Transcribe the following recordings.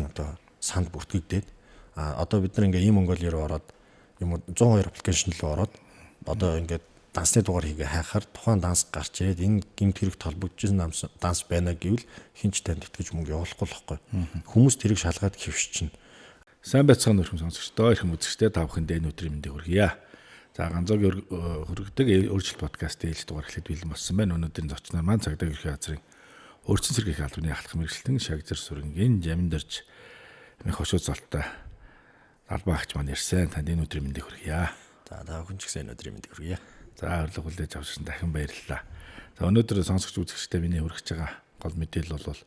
хүмүүсийн одоо санд бүртгэгдээд одоо бид нар ингээ ийм Монголиа руу ороод юм уу 102 аппликейшн руу ороод одоо ингээд дансны дугаар хийгээ хайхаар тухайн данс гарч ирээд энэ гэмт хэрэг холбогдож данс байна гэвэл хэн ч танд итгэж мөнгө явуулахгүй л байхгүй. Хүмүүс тэрийг шалгаад хэвшчихнэ. Сайн байцгаана уу сонсогчдоо, эрхэм үзэгчдээ, та бүхэндээ энэ өдрийн мэндийг хүргье. За, Ганзоогийн хөргөдөг өөрчлөлт подкастын ээлж дугаар эхлээд бэлэн болсон байна. Өнөөдрийн зочноор маань цагдаа ерхий газрын өөрчилсөн зэрэг их албаны ахлах мэргэжилтэн Шагзар Сүрэнгийн Жаминдэрч мэх хошуу золтой албан агч маань ирсэн. Танд энэ өдрийн мэндийг хүргье. За, та бүхэн ч гэсэн энэ өдрийн мэндийг хүргье. За, урилга хүлээж авсан дахин баярлалаа. За, өнөөдөр сонсогч үзэгчдээ миний хүргэж байгаа гол мэдээлэл бол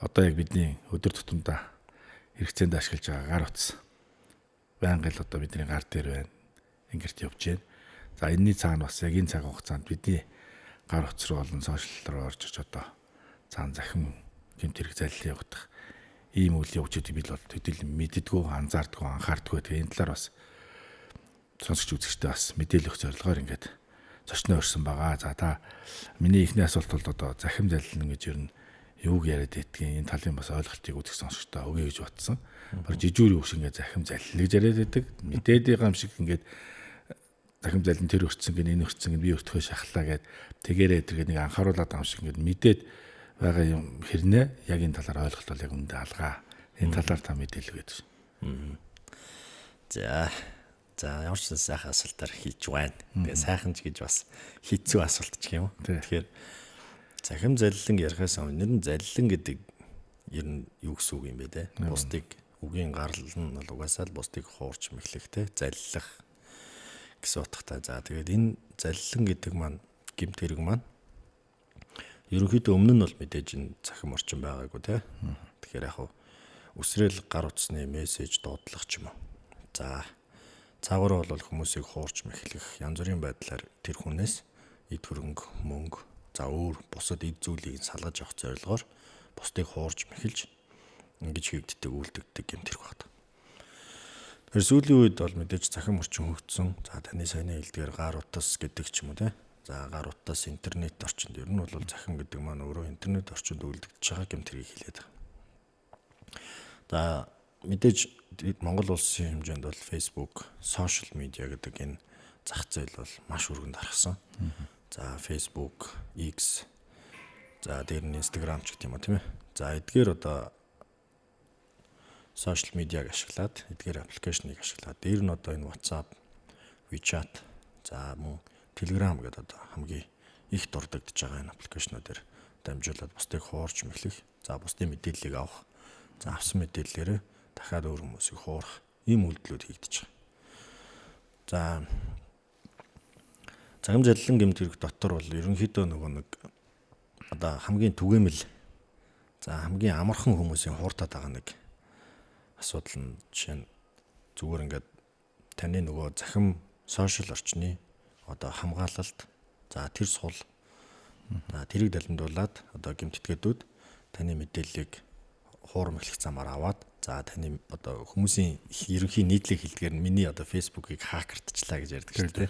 одоо яг бидний өдөр тутамдаа хэрэгцээнд ашиглаж байгаа гар утас байнга л одоо бидний гар дээр байна. Ингэрт явж байна. За, энэний цаана бас яг энэ цаг хугацаанд бидний гар утас руу болон сошиал руу орж иж одоо цаана захим гэмт хэрэг заллин явагдах ийм үйл явж байдаг би л бол төдийл мэддэггүй, анзаардаггүй, анхаардаггүй. Тэгээ энэ талаар бас сонсогч үзэгчдээ бас мэдээлэл өгөх зорилгоор ингээд зочноо өрсөн байгаа. За, та миний эхний асуулт бол одоо захим заллин гэж ер нь юуг яриад байдгийг, энэ талын бас ойлголтыг үзэх сонсогчдоо өгье гэж бодсон. Бар жижүүрийн үг шиг ингээд захим заллин гэж яриад байдаг. Мэдээд байгаа юм шиг ингээд захим заллин тэр өртсөн гин энэ өртсөн гин би өртөхөө шахлаа гэд тэгэрээ тэргээ нэг анхааруулад байгаа юм шиг ингээд мэдээд байгаа юм хэрнээ яг энэ талаар ойлголт бол яг үндэ алгаа. Энэ талаар та мэдээлэл өгөөд. За, ямар ч сайхан асуултаар хийж байна. Тэгээ сайхан ч гэж бас хэцүү асуулт ч юм уу. Тэгэхээр захим заллин ярихаас өмнө нэр нь заллин гэдэг ер нь юу гэсэн үг юм бэ те? Бусдыг үгийн гарал нь бол угаасаа л бусдыг хуурч мэхлэх те, заллах гэсэн утгатай. За, тэгээд энэ заллин гэдэг маань гэмт хэрэг маань ерөнхийдөө өмнө нь бол мэдээж энэ захим орчин байгаагүй те. Тэгэхээр яг хав үсрээл гар утасны мессеж дуудлах ч юм уу. За, цаагаараа бол хүмүүсийг хуурч мэхлэх янз бүрийн байдлаар тэр хүнээс эд хөрөнгө, мөнгө, за өөр бусад эд зүйлийг салгаж авах зорилгоор бусдыг хуурч мэхэлж ингэж хийгддэг, үйлдэгдэг юм тэрх багт. Тэгэхээр сүүлийн үед бол мэдээж захим орчин хөгжсөн. За, таны саяны хэлдгээр гар утас гэдэг ч юм уу те. За, гар утас интернет орчинд ер нь бол захим гэдэг маань өөрөө интернет орчинд үйлдэгдэж байгаа гэмт хэргийг хэлээд байгаа. За, мэдээж Монгол улсын хэмжээнд бол Facebook, social media гэдэг энэ зах зээл бол маш өргөн тархсан. За, Facebook, X, за дээр нь Instagram ч гэдэг юм уу тийм ээ. За, эдгээр одоо social media-г ашиглаад, эдгээр аппликейшнийг ашиглаад, дээр нь одоо энэ WhatsApp, WeChat, за мөн Telegram гэдэг одоо хамгийн их дурддагдж байгаа энэ аппликейшнуудаар дамжуулаад бусдыг хуурч мэхлэх, за бусдын мэдээллийг авах, за авсан мэдээллээрээ дахиад өөр хүмүүсийг хуурах ийм үйлдэлүүд хийгдэж байгаа. За, захим заллин гэмт хэрэг дотор бол ерөнхийдөө нөгөө нэг одоо хамгийн түгээмэл, за хамгийн амархан хүмүүсийн хууртаад байгаа нэг асуудал нь жишээ нь зүгээр ингээд таны нөгөө захим сошиал орчны одоо хамгаалалт, за тэр сул, за тэрийг далимдуулаад одоо гэмт этгээдүүд таны мэдээллийг хуурам эхлэх замаар аваад, за таны одоо хүмүүсийн ерөнхий нийтлэг хэлдгээр нь миний одоо Facebook-ыг хакертчлаа гэж ярьдаг шүү дээ.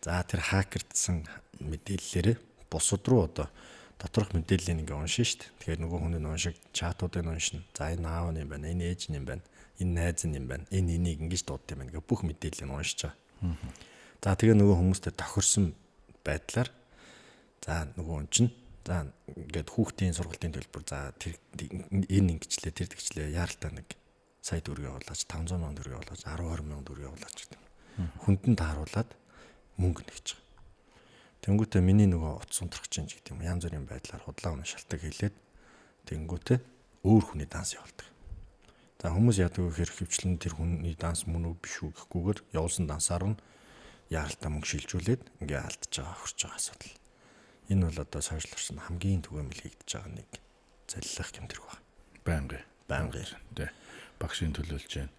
За, тэр хакертсан мэдээллээрээ бусад руу одоо доторх мэдээллийг ингээ уншина шүү дээ. Тэгэхээр нөгөө хүний уншиг чатуудыг уншина. За, энэ аав нь юм байна, энэ ээж нь юм байна, энэ найз нь юм байна, энэ энийг ингэж дууддаг юм байна гэх бүх мэдээллийг уншиж байгаа. За, тэгээ нөгөө хүмүүстэй тохирсон байдлаар за нөгөө хүн чинь за ингээд хүүхдийн сургалтын төлбөр, за тэр энэ ингэчлээ, тэр тэгчлээ, яаралтай нэг сая төгрөг явуулаач, 500 сая төгрөг явуулаач, 10 20 сая төгрөг явуулаач гэдэг. Хүндэн тааруулаад мөнгө нэгж байгаа. Тэнгүүтээ миний нөгөө утас унтрах чинь гэдэг юм янз бүрийн байдлаар худлаа үнэ шалтгаан хийлээд тэнгүүтээ өөр хүний данс явуулдаг. За, хүмүүс яадаг вэ гэхээр хөвчлэн тэр хүний данс мөн үү биш үү гэхгүйгээр явуулсан дансаар нь яаралтай мөнгө шилжүүлээд ингээ алдчихж байгаа, хөрч байгаа асуудал. Энэ бол одоо сошиал орчин хамгийн түгээмэл хийгдэж байгаа нэг заллах гэмт хэрэг байна. Байнгын. Байнгын. Тэ. Багшийн төлөөлж байна.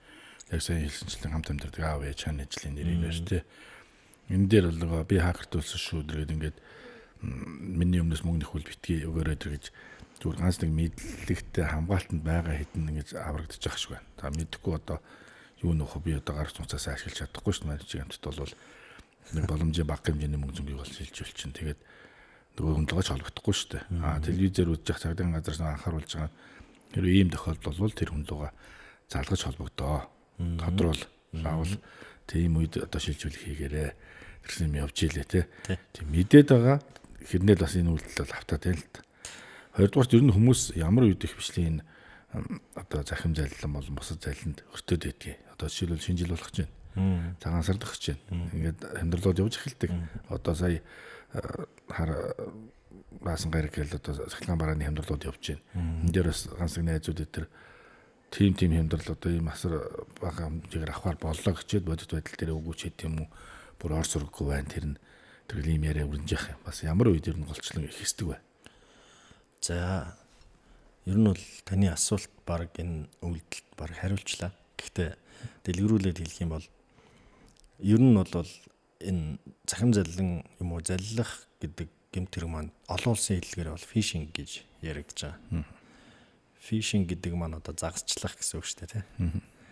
Яг сайн хэлсэнчлэн хамт амьдардаг аав ээж чаны ажлын нэрийг байна шүү дээ. Энэ дээр бол нөгөө би хакертуулсан шүү дэргээд ингээд миний өмнөөс мөнгө нөхвөл битгий өгөөрэй тэр гэж зүгээр ганц нэг мэдлэгтэй хамгаалтанд байгаа хэдэн ингэж аврагдчих шиг байна. За, мэдэхгүй одоо юу нөхөө би одоо гар цуцаас ашиглаж чадахгүй шүү дээ. Манай чиг амтд бол нэг боломжийн бага хэмжээний мөнгө зөнгийг бол шилжүүл чинь тэгээд нөгөө хөндлөгөөч холбогдохгүй шүү дээ. А телевизээр үзэж явах цагдаагийн газраас анхааруулж байгаа Хэрвээ ийм тохиолдол бол тэр хүн лугаа залгаж холбогдоо. Тодруул заавал тийм үед одоо шилжүүлэх хийгээрэй. Тэрсэн юм явж илээ те. Тийм мэдээд байгаа хэрнээ л бас энэ үйлдэл бол автаад байна л та. Хоёрдугаарт ер нь хүмүүс ямар үед их бичлэгийн энэ одоо захим заллан болон бусад залланд өртөөд байдгийг. Одоо жишээлбэл шинэ жил болох гэж байна. Цагаан сар дэх гэж байна. Ингээд амьдралууд явж эхэлдэг. Одоо сая хар баасан гараг гээл одоо сахилгаан барааны хямдралууд явж байна. Энд дээр бас ганц нэг найзууд тэр тийм хямдрал одоо ийм асар бага хэмжээгээр авахар боллоо гэчээд бодит байдал дээр үгүй ч гэдэм юм уу бүр ор сурггүй байна тэр нь тэгэл ийм яриа өрнж явах юм. Бас ямар үед ер нь голчлон их хэсдэг вэ? За ер нь бол таны асуулт баг энэ үйлдэлд баг хариулчлаа. Гэхдээ дэлгэрүүлээд хэлэх юм бол ер нь бол энэ захим заллан юм уу заллах гэдэг гэмт хэрэг маань олон улсын хэллэгээр бол фишинг гэж яригдж байгаа. Фишинг гэдэг маань одоо загасчлах гэсэн үг шүү дээ, тий.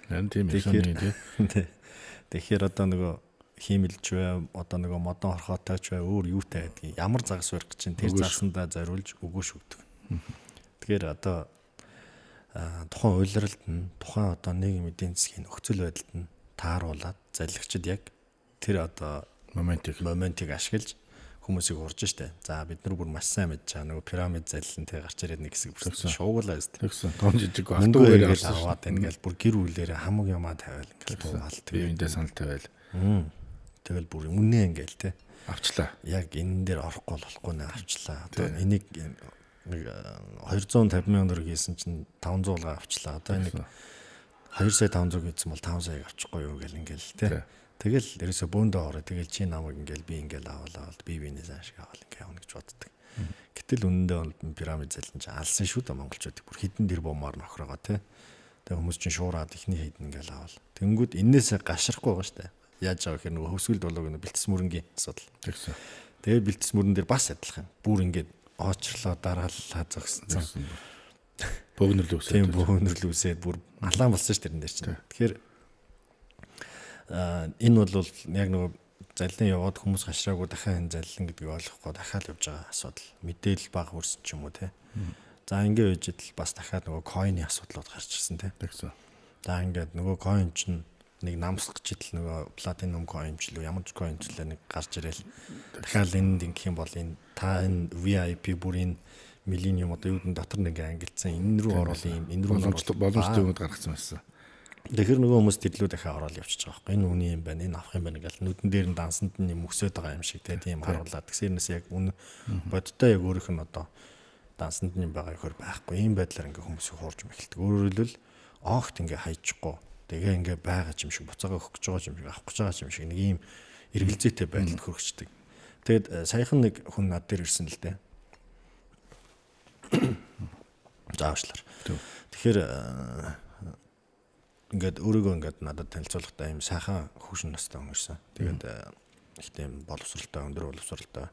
Харин тийм ээ, тий. Тэгэхээр одоо нөгөө хиймэлж бай, одоо нөгөө модон хорхоотой ч бай, өөр юутай байдгийг ямар загас барих гэж чинь тэр загсандаа зориулж өгөөш өгдөг. Тэгэхээр одоо тухайн улиралд нь тухайн одоо нийгэм эдийн засгийн нөхцөл байдалд нь тааруулаад залхигчид яг тэр одоо моментыг ашиглаж хүмүүсийг урж штэ. За бид нар бүр маш сайн мэдж байгаа. Нөгөө пирамид заллан тэ гарч ирээд нэг хэсэг бүрсэн шуугуулаа өст. Тэгсэн. Том жижиг автогээр аваад байна гэл бүр гэр бүлээрээ хамаг юмаа тавиал ингээл туугаал. Би эндээ санал тавиал. Тэгэл бүр үнэ ингээл тэ. Авчлаа. Яг энэ дээр орохгүй болохгүй нэ авчлаа. Одоо энийг нэг 250 мянган төгрөг хийсэн чинь 500 лгаа авчлаа. Одоо энийг 2 сая 500 хийсэн бол 5 саяг авчихгүй юу гэл ингээл тэ. Тэгэл ерөөсө бөөндөө ороо. Тэгэл чи намайг ингээл би ингээл авал би биенээс ашиг авал ингээ явна гэж боддог. Гэтэл үнэндээ бол пирамид залин чи алсан шүү дээ монголчуудыг бүр хідэн дэр бомоор нохрогоо тий. Тэгээ хүмүүс чинь шуураад ихний хідэн ингээл авал. Тэнгүүд энээсээ гашрахгүй байгаа шүү дээ. Яаж байгаа гэхээр нөгөө хөвсгөлд болоог нөгөө бэлтс мөрөнгийн асуудал. Тэгсэн. Тэгээ бэлтс мөрөн дээр бас адилхан. Бүр ингээд оочрлоо дарааллаа зогссон. Бөөгнөрлөө үсээд. Тийм бөөгнөрлөө үсээд бүр алаан болсон шүү тэрэн дээр чинь. Тэгэхээр энэ бол яг нөгөө заллин яваад хүмүүс хашраагүй дахиад энэ заллин гэдгийг ойлгохгүй дахиад явж байгаа асуудал. Мэдээлэл бага хүрсэн ч юм уу те. За ингээ байж идэл бас дахиад нөгөө койны асуудлууд гарч ирсэн те. Тэгсэн. За ингээд нөгөө койн чинь нэг намсгах чидэл нөгөө платинум койн ч лүү ямар ч койн ч лээ нэг гарч ирэл. Дахиад энд ингэх юм бол энэ та энэ VIP бүр энэ миллениум одоо юу гэдэг дотор нэг ангилсан энэ рүү орвол ийм энэ рүү боломжтой юмуд гаргацсан байсан. Тэгэхээр нөгөө хүмүүс тэрлүү дахиад ороод явчихж байгаа байхгүй. Энэ үний юм байна, энэ авах юм байна гэл нүдэн дээр нь дансанд нь юм өсөд байгаа юм шиг тийм харуулад. Тэгсэрнээс яг үн бодтой яг өөрийнх нь одоо дансанд нь юм байгаа ихөр байхгүй. Ийм байдлаар ингээ хүмүүсийг хуурж мэхэлдэг. Өөрөөр хэлбэл огт ингээ хайчихгүй. Тэгээ ингээ байгаа юм шиг буцаага өгөх гэж байгаа юм шиг авах гэж байгаа юм шиг нэг ийм эргэлзээтэй байдалд хөргөчдөг. Тэгэд саяхан нэг хүн над дээр ирсэн л дээ. Заавчлаар. Тэгэхээр ингээд өөрийгөө ингээд надад танилцуулахдаа ийм сайхан хөгшин настай хүн ирсэн. Тэгээд их тийм боловсралтай, өндөр боловсралтай.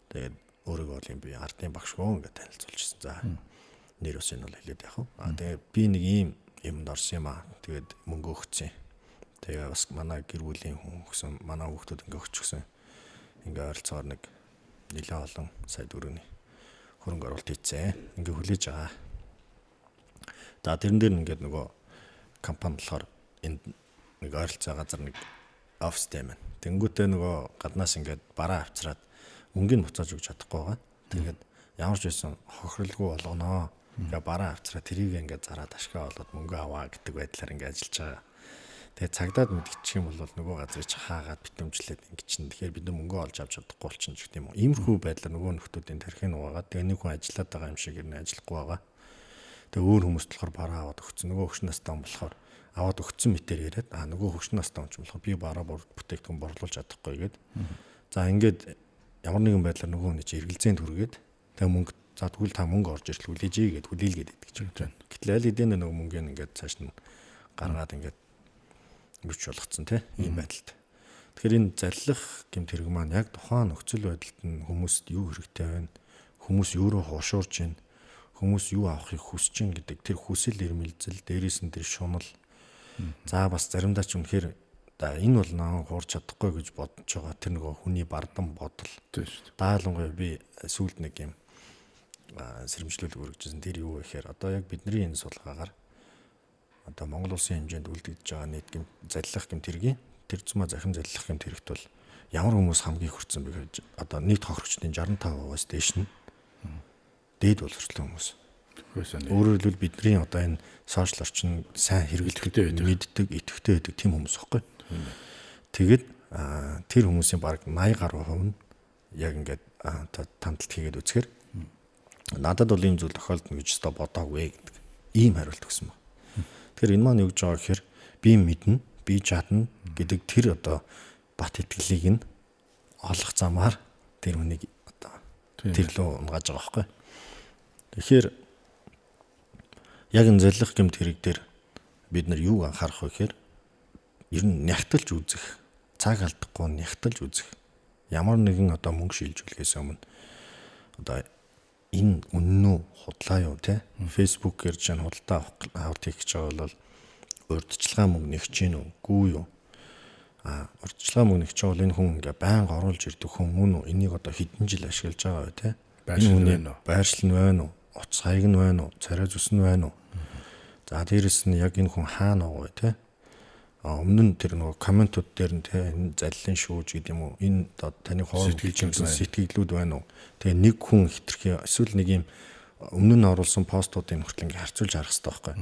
Тэгээд өөрийгөө бол юм би ардын багш гоо ингээд танилцуулчихсан. За нэр ус энэ бол хэлээд яах вэ? Аа тэгээд би нэг ийм юмд орсон юм аа. Тэгээд мөнгө өгсөн. Тэгээ бас манай гэр бүлийн хүн өгсөн, манай хүүхдүүд ингээд өгчихсөн. Ингээд ойролцоогоор нэг нэлээд олон сая төгрөгийн хөрөнгө оруулалт хийцээ. Ингээд хүлээж байгаа. За тэрэн дээр ингээд нөгөө компани болохоор энд нэг ойролцоо газар нэг офистэй юм байна. Тэнгүүтээ нөгөө гаднаас ингээд бараа авчраад мөнгөний буцааж өгч чадахгүй байгаа. Тэгээд ямар ч байсан хохирлгүй болгоноо. Тэгээ бараа авчраад тэрийг ингээд зараад ашгаа олоод мөнгө аваа гэдэг байдлаар ингээд ажиллаж байгаа. Тэгээд цагдаад мэдчих юм бол нөгөө газрыг чи хаагаад битэмжлээд ингээд чинь тэгэхээр бид мөнгө олж авч чадахгүй болчихно гэх юм уу. Иймэрхүү байдлаар нөгөө нөхдүүдийн тархийг угаагаад тэгээ нэг хүн ажиллаад байгаа юм шиг ирнэ ажиллахгүй байгаа. Тэгээ өөр хүмүүст болохоор бараа аваад өгсөн. Нөгөө хөгшин настай хүн болохоор аваад өгсөн мэтэр яриад нөгөө хөгшин настай хүн ч болохоор би бараа бүтээгдэхүүн борлуулж чадахгүй гээд. За ингээд ямар нэгэн байдлаар нөгөө хүний чи эргэлзээнд хүргээд тэгээ мөнгө за тэгвэл та мөнгө орж ирэл хүлээж ий гэд хүлээлгээд идэх гэж байна. Гэтэл аль хэдийн нөгөө мөнгөний ингээд цааш нь гаргаад ингээд мөч болгоцсон тий ийм байдалд. Тэгэхээр энэ заллах гэмт хэрэг маань яг тухайн нөхцөл байдалд нь хүмүүст юу хэрэгтэй байна? Хүмүүс юу руу хуушуурж байна? Хүмүүс юу авахыг хүсэж байна гэдэг тэр хүсэл эрмэлзэл, дээрээс нь тэр шунал. За бас заримдаа ч үнэхээр за энэ бол наа хуурч чадахгүй гэж бодож байгаа тэр нөгөө хүний бардам бодол. Тийм шүү дээ. Даалангуй би сүүлд нэг юм сэрэмжлүүлэг өргөжсэн. Тэр юу вэ гэхээр одоо яг бидний энэ судалгаагаар одоо Монгол улсын хэмжээнд үлдэгдэж байгаа нийт гэм заллах гэмт хэргийн тэр зумаа захин заллах гэмт хэрэгт бол ямар хүмүүс хамгийн их хүртсэн бэ гэж одоо нийт хохирогчдын 65%-аас дээш нь дээд боловсролтой хүмүүс. Өөрөөр хэлбэл бидний одоо энэ сошиал орчин сайн хэрэглэдэг, мэддэг, идэвхтэй байдаг тийм хүмүүс байхгүй. Тэгээд тэр хүмүүсийн бараг 80 гаруй хувь нь яг ингээд тандалт хийгээд үзэхээр надад бол ийм зүйл тохиолдно гэж өстой бодоогүй гэдэг ийм хариулт өгсөн байна. Тэгэхээр энэ маань юу гэж байгаа гэхээр би мэднэ, би чадна гэдэг тэр одоо бат итгэлийг нь олох замаар тэр хүнийг одоо тэр лөө унгааж байгаа байхгүй. Тэгэхээр яг энэ заллах гэмт хэрэг дээр бид нар юуг анхаарах вэ гэхээр ер нь нягталж үзэх, цаг алдахгүй нягталж үзэх. Ямар нэгэн одоо мөнгө шилжүүлэхээс өмнө одоо энэ үнэн үү, худлаа юу те? Facebook-ээр чинь худалдаа авалт хийх гэж байгаа бол урьдчилгаа мөнгө нэгч гин үү, гүү юу? А урьдчилгаа мөнгө нэгч бол энэ хүн ингээ байнга оруулж ирдэг хүн мөн үү? Энийг одоо хэдэн жил ашиглаж байгаа вэ те? Энэ хүний байршил нь байна уу? Утас хаяг нь байна уу? Царай зүс нь байна уу? За дээрэс нь яг энэ хүн хаана байгаа вэ те? А өмнө нь тэр нөгөө комментууд дээр нь те энэ заллын шүүж гэдэг юм уу? Энэ одоо таны хооронд гэсэн сэтгэлдлүүд байна уу? Тэгээ нэг хүн хитрхи эсвэл нэг юм өмнө нь оруулсан постуудыг хүртэл ингээ харьцуулж харах хэрэгтэй байхгүй.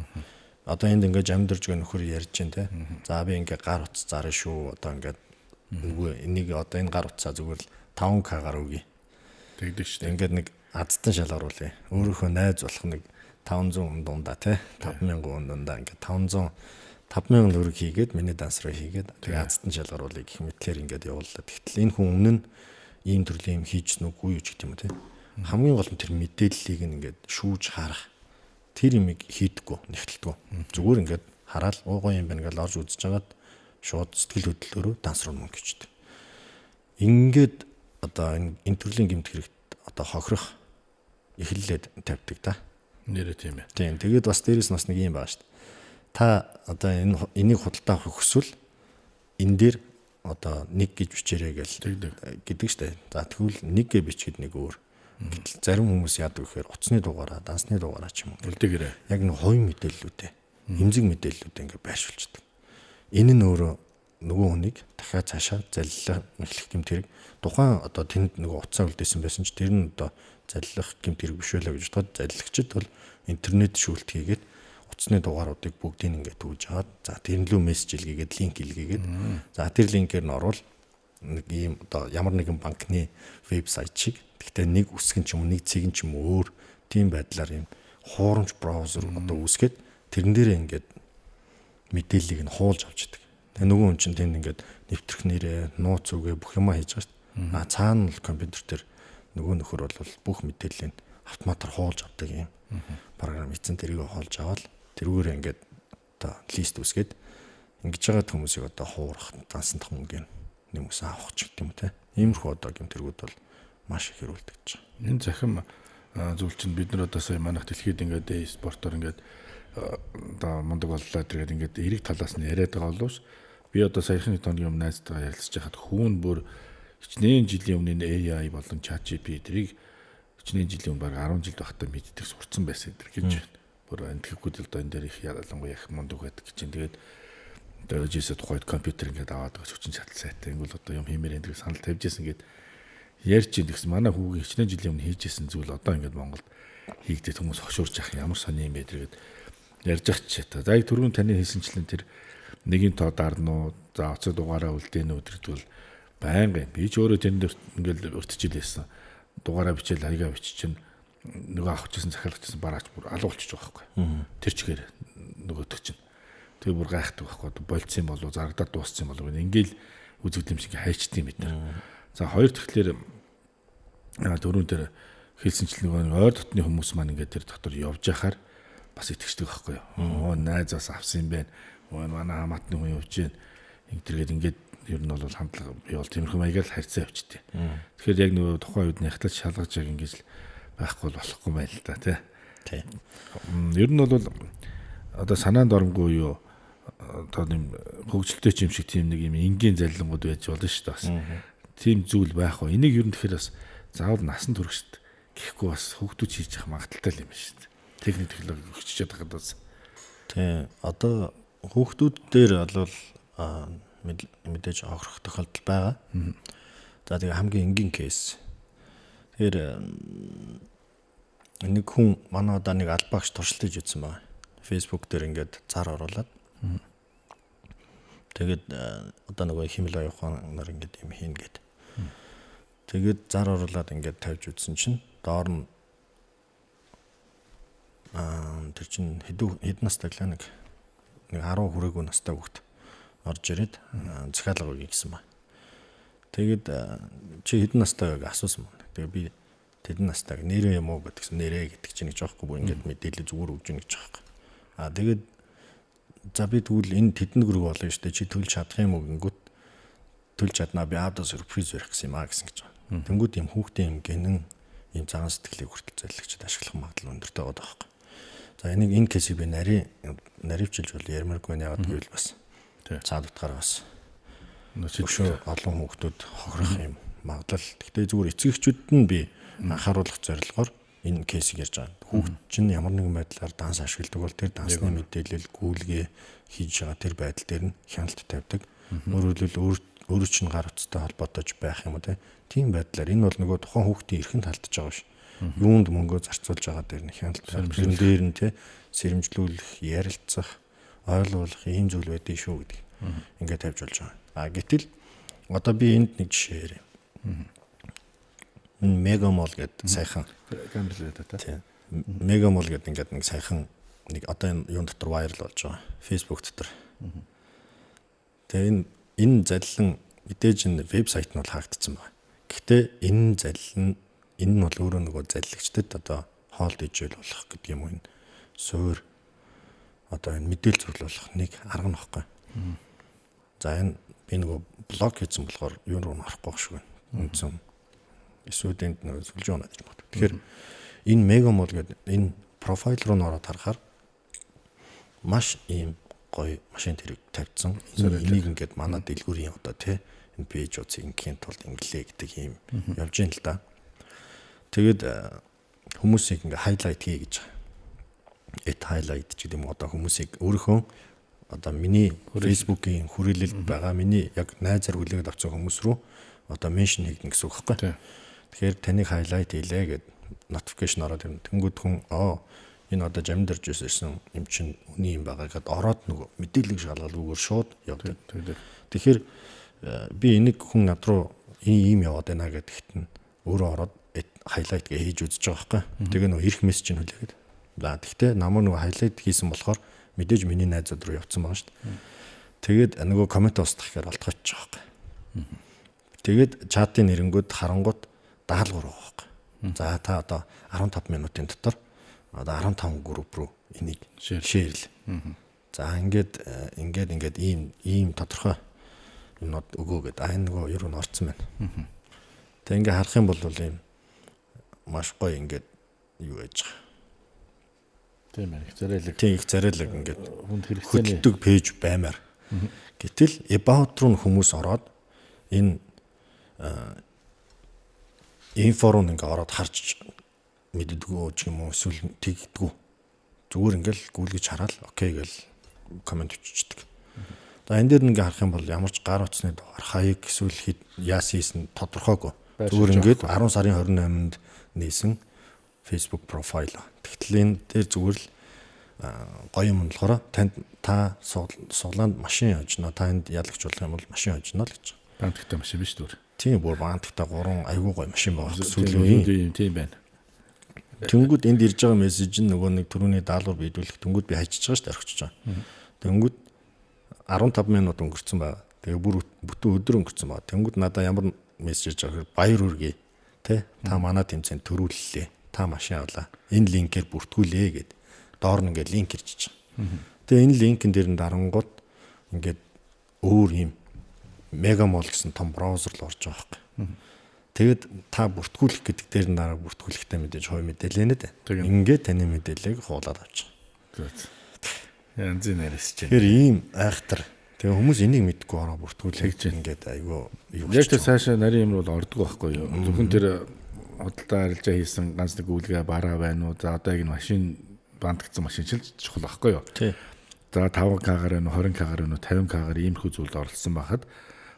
Одоо энд ингээд амьдарч байгаа нөхөр ярьж байна те. За би ингээ гар утас зарна шүү. Одоо ингээд үгүй энийг одоо энэ гар утсаа зүгээр л 5К гар өгье. Тэгдэг шүү дээ. Ингээд нэг азтан шал оруулъя. Өөрийнхөө найз болох нэг 500 хүн дундаа те 5000 хүн дундаа ингээд 500 5000 төгрөг хийгээд миний данс руу хийгээд тэгээ азтан шал оруулъя гэх мэтлэр ингээд явууллаа. Тэгтэл энэ хүн өмнө нь ийм төрлийн юм хийжсэн үгүй юу ч гэдэг юм те. Хамгийн гол нь тэр мэдээллийг ингээд шүүж харах тэр юмыг хийдэггүй, нэгтэлдэггүй. Зүгээр ингээд хараад ууган юм байна гэж орж үзэж хагаад шууд сэтгэл хөдлөлөөрөө данс руу мөнгө хийждэг. Ингээд одоо энэ төрлийн гэмт хэрэгт одоо хохирох эхлэлээд тавьдаг та. Нэрээ тийм ээ. Тийм. Тэгээд бас дээрэс нь бас нэг юм байгаа шүү дээ. Та одоо энийг худалдаа авах хүсвэл энэ дээр одоо нэг гэж бичээрэй гэл гэдэг шүү дээ. За тэгвэл нэг гэж бичгээд нэг өөр. Гэтэл зарим хүмүүс яадаг гэхээр утасны дугаараа, дансны дугаараа ч юм уу. Үлдээгээрээ. Яг нэг хувийн мэдээллүүдээ, эмзэг мэдээллүүдээ ингээ байршуулчихдаг. Энэ нь өөрөө нөгөө хүнийг дахиад цаашаа заллах эхлэх гэмт хэрэг тухайн одоо тэнд нөгөө утсаа үлдээсэн байсан ч тэр нь одоо заллах гэмт хэрэг биш байлаа гэж бодоход заллагчид бол интернет шүүлт хийгээд утасны дугааруудыг бүгдийг ингээ түүж аваад за тэрэн лүү мессеж илгээгээд линк илгээгээд за тэр линкээр нь орвол нэг ийм одоо ямар нэгэн банкны вебсайт шиг гэхдээ нэг үсгэн ч юм уу нэг цэг нь ч юм уу өөр тийм байдлаар ийм хуурамч браузер одоо үүсгээд тэрэн дээрээ ингээд мэдээллийг нь хуулж авч идэг. Тэгээ нөгөө хүн чинь тэнд ингээд нэвтрэх нэрээ, нууц үгээ бүх юмаа хийж байгаа шүү дээ. А цаана л компьютер дээр нөгөө нөхөр бол бүх мэдээллийг автоматар хуулж авдаг юм. Програм эзэн тэрийг хуулж аваад тэрүүгээр ингээд одоо лист үүсгээд ингэж байгаа хүмүүсийг одоо хуурах, дансандах мөнгөний нэмсэн авах ч гэдэг юм те. Иймэрхүү одоо гэмтэргүүд бол маш их хэрүүлдэж байгаа. Энэ захим зүйл чинь бид нар одоо сая манайх дэлхийд ингээд э-спортоор ингээд одоо мундаг боллоо тэргээд ингээд эрэг талаас нь яриад байгаа боловч би одоо саяхны тооны өмнө найзтайгаа ярилцж байхад хүүн бүр хичнээн жилийн өмнө AI болон ChatGPT тэрийг хичнээн жилийн өмнө баг 10 жил байхдаа мэддэг сурцсан байсан энэ гэж байна. Бүр энтгэхгүй л одоо энэ дээр их ялангуяа их мундаг байдаг гэж чинь тэгээд одоо ээжээсээ тухайд компьютер ингээд аваад байгаа хүчин чадал сайтай ингэвэл одоо юм хиймээр энэ санал тавьж исэн гээд ярьж ин тэгсэн манай хүүгийн хичнээн жилийн өмнө хийжсэн зүйл одоо ингээд Монголд хийгдээд хүмүүс хошуурж ах ямар сони юм бэ тэргээд ярьж ах ч та. За яг түрүүн таны хэлсэнчлэн тэр нэгийн тоо дарна уу, за оцоо дугаараа үлдээнэ үү гэдэг бол байнга юм. Би ч өөрөө тэнд ингээл өртөжил байсан. Дугаараа бичээл хаягаа бичиж чинь нөгөө авах чийсэн захиалгачихсан бараач бүр алуу болчихж байгаа байхгүй. Тэр чигээр нөгөөдөг чинь. Тэгээ бүр гайхдаг байхгүй. Болцсон болов зарагдаад дууссан болов ингээл үзэгдэм шиг хайчдیں бид нар. За хоёр тэгэхээр дөрөв дээр хэлсэнчлэн нөгөө ойр дотны хүмүүс маань ингээд тэр дотор явж яхаар бас итгэждэг байхгүй юу. Оо найзаас авсан юм байна. Өө манай хамаатны хүн явж гин. Ингэдэргээд ингээд ер нь бол хандлага би бол тиймэрхүү маягаар л харьцаа явчихдээ. Тэгэхээр яг нөгөө тухайн үед нягтлаж шалгаж яг ингэж л байхгүй бол болохгүй байл л да тий. Тий. Ер нь бол одоо санаанд оромгүй юу одоо нэм хөгжилтэй ч юм шиг тийм нэг юм энгийн заллингууд байж болно шүү дээ бас. Тийм зүйл байх уу. Энийг ер нь тэгэхээр бас заавал насан туршид Гэхгүй бас хүүхдүүд хийж явах магадлалтай юм шүү дээ. Техник технологи өгччихэд байхад бас. Тийм. Одоо хүүхдүүд дээр бол мэдээж хохирох тохиолдол байгаа. За тэгээ хамгийн энгийн кейс. Тэгэхээр нэг хүн манай одоо нэг албаагч туршилтаж үзсэн байна. Facebook дээр ингээд зар оруулаад. Тэгээд одоо нөгөө химэл оюухан нар ингээд юм хийн гээд. Тэгээд зар оруулаад ингээд тавьж үзсэн чинь доор нь тэр чинь хэд настай гэлээ нэг 10 хүрээгүй настай хүүхэд орж ирээд захиалга өгье гэсэн ба. Тэгээд чи хэдэн настай вэ гэж асуусан байна. Тэгээ би тэдэн настай нэрээ юм уу гэдгсэн нэрээ гэдэг чинь гэж аахгүй бүр ингээд мэдээлэл зүгээр өгж гин гэж аахгүй. Аа тэгээд за би тэгвэл энэ тэдэн төгрөг болно шүү дээ. Чи төлж чадах юм уу гингүүт төлж чаднаа би аавдаа сюрприз барих гэсэн юм аа гэсэн гэж байгаа. Тэнгүүд юм хүүхдийн юм гэнэн ийм цагаан сэтгэлийг хүртэл залгичд ашиглах магадлал өндөртэй байгаа байхгүй. За энийг энэ кейсийг би наривчилж бол ярмааргүй байна. Яагаад гэвэл бас цаад утгаараа бас өшөө олон хүүхдүүд хохирох юм магадлал. Гэхдээ зүгээр эцэг эхчүүд нь би анхааруулах зорилгоор энэ кейсийг ярьж байгаа. Хүүхд чинь ямар нэгэн байдлаар данс ашигладаг бол тэр дансны мэдээлэл гүйлгээ хийж байгаа тэр байдал дээр нь хяналт тавьдаг. Өөрөөр хэлбэл өөрөө чинь гар утастай холбоотойч байх юм уу те. Тийм байдлаар энэ бол нөгөө тухайн хүүхдийн эрхэнд халтж байгаа биш. Юунд мөнгөө зарцуулж байгаа дээр нь хяналт тавьдаг. Тэрэн дээр нь те сэрэмжлүүлэх, ярилцах, ойлгуулах ийм зүйл байдгийг шүү гэдэг. Ингээд тавьж болж байгаа. А гэтэл одоо би энд нэг жишээ ярив. Мегамол гэдэг сайхан камер л да та. Мегамол гэдэг ингээд нэг сайхан нэг одоо энэ юун дотор вайрал болж байгаа. Facebook дотор. Тэгээ энэ заллан мэдээж энэ вебсайт нь бол хаагдсан байна. Гэхдээ энэ заллан энэ нь бол өөрөө нөгөө заллагчдад одоо хоол ижил болох гэдэг юм уу энэ суур одоо энэ мэдээлэл цуглуулах нэг арга нь баггүй. За энэ би нөгөө блог хийсэн болохоор юун руу орохгүй байх шиг байна. Үндсэн эсвэл энд нөгөө сүлжээ унаад гэж магадгүй. Тэгэхээр энэ мегамол гэдэг энэ профайл руу н ороод харахаар маш ийм гоё машин тэрэг тавьдсан. Энийг ингээд манай дэлгүүрийн одоо тий энэ пэйж утсыг ингээхийн тулд инглээ гэдэг ийм явж ийн л да. Тэгээд хүмүүсийг ингээ хайлайт хий гэж байгаа. Эт хайлайт ч гэдэг юм уу одоо хүмүүсийг өөрийнхөө одоо миний Facebook-ийн хүрээлэлд байгаа миний яг найзаар хүлээгээд авсан хүмүүс рүү одоо меншн хийгдэн гэсэн үг байхгүй. Тэгэхээр таныг хайлайт хийлээ гэд notification ороод ирнэ. Тэнгүүд хүн энэ одоо жамд орж ирсэн юм чинь үний юм байгаа гэд ороод нөгөө мэдээлэл шалгалгүйгээр шууд явдаг. Тэгэхээр би энийг хүн над руу ийм яваад байна гэдэгт нь өөрөө ороод хайлайт гэ хийж үзэж байгаа байхгүй. Тэгээ нөгөө ирэх мессеж нь хүлээгээд. За тэгтээ намайг нөгөө хайлайт хийсэн болохоор мэдээж миний найзууд руу явцсан байгаа шүү дээ. Тэгээд нөгөө коммент устгах гэхээр олдгооч байгаа байхгүй. Тэгээд чатын нэрэнгүүд харангууд даалгавар байгаа байхгүй. За та одоо 15 минутын дотор одоо 15 групп руу энийг шеэрл. За ингээд ингээд ингээд ийм тодорхой юмнууд өгөө гэдэг. А энэ нөгөө юу н орцсон байна. Тэг ингээ харах юм бол ийм маш гоё ингээд юу яаж байгаа. Тийм ээ, их царайлаг. Тийм их царайлаг ингээд хүнд хэрэгцээний хөдөлдөг пэйж баймаар. Гэтэл about руу хүмүүс ороод энэ инфо руу ингээ ороод харж мэддэггүй ч юм уу эсвэл тэгдэггүй. Зүгээр ингээл гүйлгэж хараад окей гэл коммент бичдэг. За энэ дээр ингээ харах юм бол ямар ч гар утасны дугаар хаяг эсвэл яасан хийсэн тодорхойгүй. Зүгээр ингээд 10 сарын 28-нд нээсэн Facebook профайл. Тэгтэл энэ дээр зүгээр л гоё юм болохоор танд та суглаанд машин хожно, та энд ялагч болох юм бол машин хожно л гэж. Бантагтай машин биш зүгээр. Тийм бүр бантагтай 3 айгүй гоё машин байгаа. Сүүлийн үеийн тийм байна. Тэнгүүд энд ирж байгаа мессеж нь нөгөө нэг түрүүний даалгавар биелүүлэх тэнгүүд би хайчиж байгаа шүү дээ, орхичж байгаа. Тэнгүүд 15 минут өнгөрцөн байгаа. Тэгээ бүр бүтэн өдөр өнгөрцөн байгаа. Тэнгүүд надаа ямар мессеж ирж байгаа гэхээр баяр хүргэе. Тэ? Та манай тэмцээнд төрүүллээ. Та машин авлаа. Энэ линкээр бүртгүүлээ гэд. Доор нь ингээд линк ирж байгаа. Тэгээ энэ линкэн дээр нь дарангууд ингээд өөр юм Мегамол гэсэн том браузер л орж байгаа байхгүй. Тэгээд та бүртгүүлэх гэдэг дээр нь дараа бүртгүүлэхдээ мэдээж хувь мэдээлэл нэ дээ. Ингээд таны мэдээллийг хуулаад авчих. Янзын яриас чинь. Тэгэхээр ийм айхтар. Тэгээ хүмүүс энийг мэдгүй ороо бүртгүүлэх ингээд айгүй юу. Яг тэр цаашаа нарийн юм бол ордгоо байхгүй юу. Зөвхөн тэр худалдаа арилжаа хийсэн ганц нэг гүйлгээ бараа байна уу? За одоо яг энэ машин бандгдсан машин ч чухал байхгүй юу? Тий. За 5К-гаар байна уу, 20К-гаар байна уу, 50К-гаар иймэрхүү зүйлд оролцсон байхад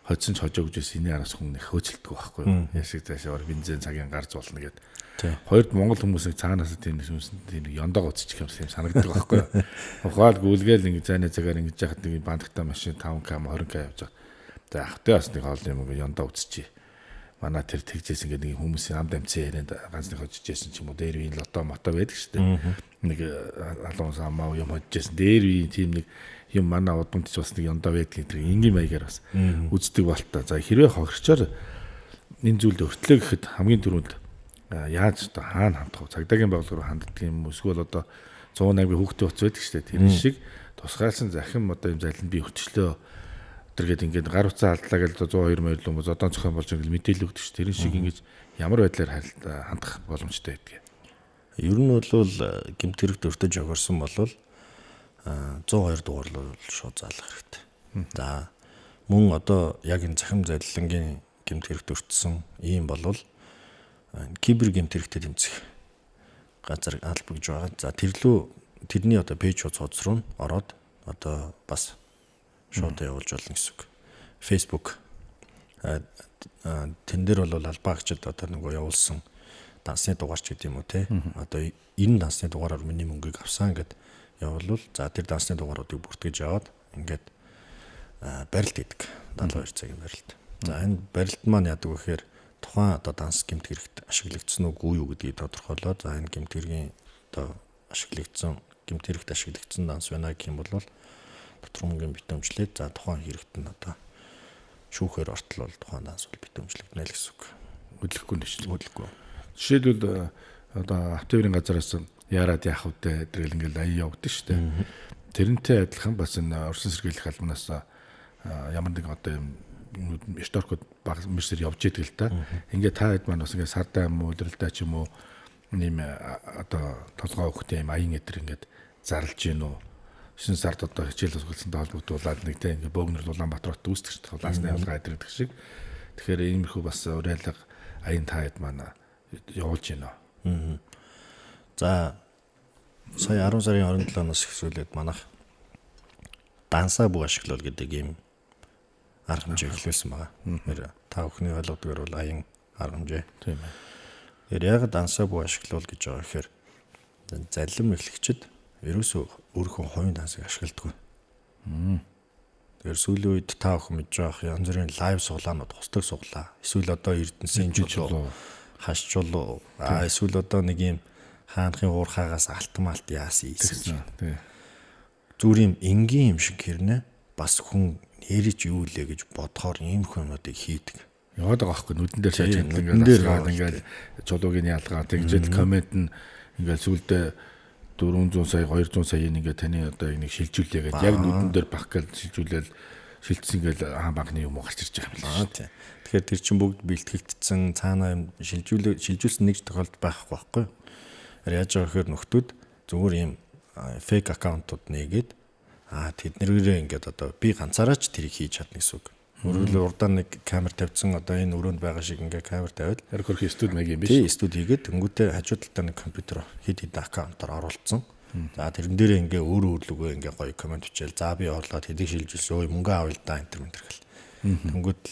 хоцсон ч хожоо гэж байсан энэний араас хүн нэг хөөцөлдөг байхгүй юу? Яшиг цаашаа бензин цагийн гарц болно гэд. Хоёрд Монгол хүмүүсийг цаанаас тийм нэг хүмүүсэнд тийм нэг ёндоо уцчих юм санагддаг байхгүй юу? Ухаал гүйлгээл ингэ зайны цагаар ингэж яхад нэг бандагтай машин 5К 20К явж байгаа. За ахтай бас нэг хоол юм ингэ ёндоо уцчих. Манай тэр тэгжээс ингэ нэг хүмүүсийн ам дамцын ярианд ганц нэг хожижсэн ч юм уу дээр үеийн лото мото байдаг шүү дээ. Нэг алуун самаа юм хожижсэн дээр үеийн тийм нэг юм манай удамд ч бас нэг ёндоо байдгийг тэр энгийн маягаар бас үздэг болтой. За хэрвээ хохирчоор энэ зүйлд өртлөө гэхэд хамгийн түрүүнд яаж одоо хаана хандах вэ? Цагдаагийн байгууллага руу ханддаг юм эсвэл одоо 108-ийн хүүхдийн утас байдаг шүү дээ. Тэр шиг тусгаалсан захим одоо юм залинд би өртчлөө тэргээд ингээд гар утсаа алдлаа гэж 102 морил хүмүүс одоон зохион болж ингээд мэдээлэл өгдөг шүү. Тэрэн шиг ингэж ямар байдлаар хандах боломжтой байдгийг. Ер нь бол гэмт хэрэгт өртөж огорсон бол 102 дугаар руу шууд заалах хэрэгтэй. За мөн одоо яг энэ захим залилангийн гэмт хэрэгт өртсөн ийм болвол кибер гэмт хэрэгтэй тэмцэх газар алба гэж байгаа. За тэрний одоо пэйж хуудас руу ороод одоо бас шууд явуулж болно гэсэн үг. Facebook тэн дээр бол албаа агчид одоо нөгөө явуулсан дансны дугаар ч гэдэг юм уу те. Одоо энэ дансны дугаараар миний мөнгийг авсан гэд явуулвал за тэр дансны дугааруудыг бүртгэж аваад ингээд барилт хийдэг. 72 цагийн барилт. За энэ барилт маань яадаг вэ гэхээр тухайн одоо данс гэмт хэрэгт ашиглагдсан уу юу гэдгийг тодорхойлоод за энэ гэмт хэргийн одоо ашиглагдсан гэмт хэрэгт ашиглагдсан данс байна гэх юм бол дотор мөнгөний битүүмжлээд за тухайн хэрэгт нь одоо шүүхээр ортол бол тухайн данс бол битүүмжлэгдэнэ л гэсэн үг. Хөдлөхгүй нь шүү. Хөдлөхгүй. Жишээлбэл одоо автоверийн газараас яарад яах вэ тэрэл ингээл аяа явагдсан шүү дээ. Тэрнтэй адилхан бас энэ орсон сэргийлэх албанаас ямар нэг одоо юм шторкод баг мэрсэр явж идэг л та. Ингээ та хэд маань бас ингээ сардаа юм уу, өдрөлдөө ч юм уу нэм одоо толгой өгөх юм аян эдэр ингээд зарлж гин үү. Шинэ сард одоо хичээл сургалцсантай холбогдуулаад нэг те ингээ бөөгнөр Улаанбаатар хот үүсдэг шүү дээ. Улаасны явуулга эдэр гэдэг шиг. Тэгэхээр иймэрхүү бас уриалга аян та хэд маань явуулж гин үү. За сая 10 сарын 27-наас эхлүүлээд манайх дансаа бүх ашиглал гэдэг ийм арга хэмжээ эхлүүлсэн байгаа. Тэгэхээр та бүхний ойлгодгоор бол аян арга хэмжээ. Тийм ээ. Тэгэхээр яг дансаа бүх ашиглал гэж байгаа гэхээр залим эхлэгчид ерөөсөө өөрийнхөө хувийн дансыг ашигладаг. Тэгэхээр сүүлийн үед та бүхэн мэдж байгаа янз бүрийн лайв суглаанууд, хусдаг суглаа. Эсвэл одоо Эрдэнэсийн чулуу, хаш чулуу, эсвэл одоо нэг юм хаанхын уурхаагаас алтмалт яасан ийсэн. Тийм. Зүгээр юм энгийн юм шиг хэрнээ бас хүн нэрэж юу лээ гэж бодохоор ийм хүмүүдийг хийдэг. Яваад байгаа байхгүй нүдэн дээр шааж хэнтэл ингээд асгаад ингээд чулууг нь ялгаа тэгжэл коммент нь ингээд сүулдэ 400 сая 200 саяын ингээд таны одоо нэг шилжүүлээ гэж яг нүдэн дээр бах гэл шилжүүлээл шилжсэн гэл хаан банкны юм уу гарч ирж байгаа юм байна. Тийм. Тэгэхээр тэр чинь бүгд бэлтгэгдсэн цаанаа юм шилжүүлсэн нэг ч тохиолдол байхгүй байхгүй. Яаж байгаа гэхээр нөхдүүд зүгээр ийм фейк аккаунтууд нээгээд тэднэрээрээ ингээд одоо би ганцаараа ч тэрийг хийж чадна гэсэн үг. Өөрөлд урдаа нэг камер тавьсан одоо энэ өрөөнд байгаа шиг ингээд камер тавиад яг хөрх студ маяг юм биш. Тий, студ хийгээд тэнгүүтээ хажуу талдаа нэг компьютер хэд хэд аккаунтаар оруулсан. За тэрэн дээрээ ингээ өөрөө өөрлөгөө ингээ гоё коммент бичээл. За би орлоод хэдийг шилжүүлсэн. Ой мөнгө авъя л да энэ төр гэл. Тэнгүүт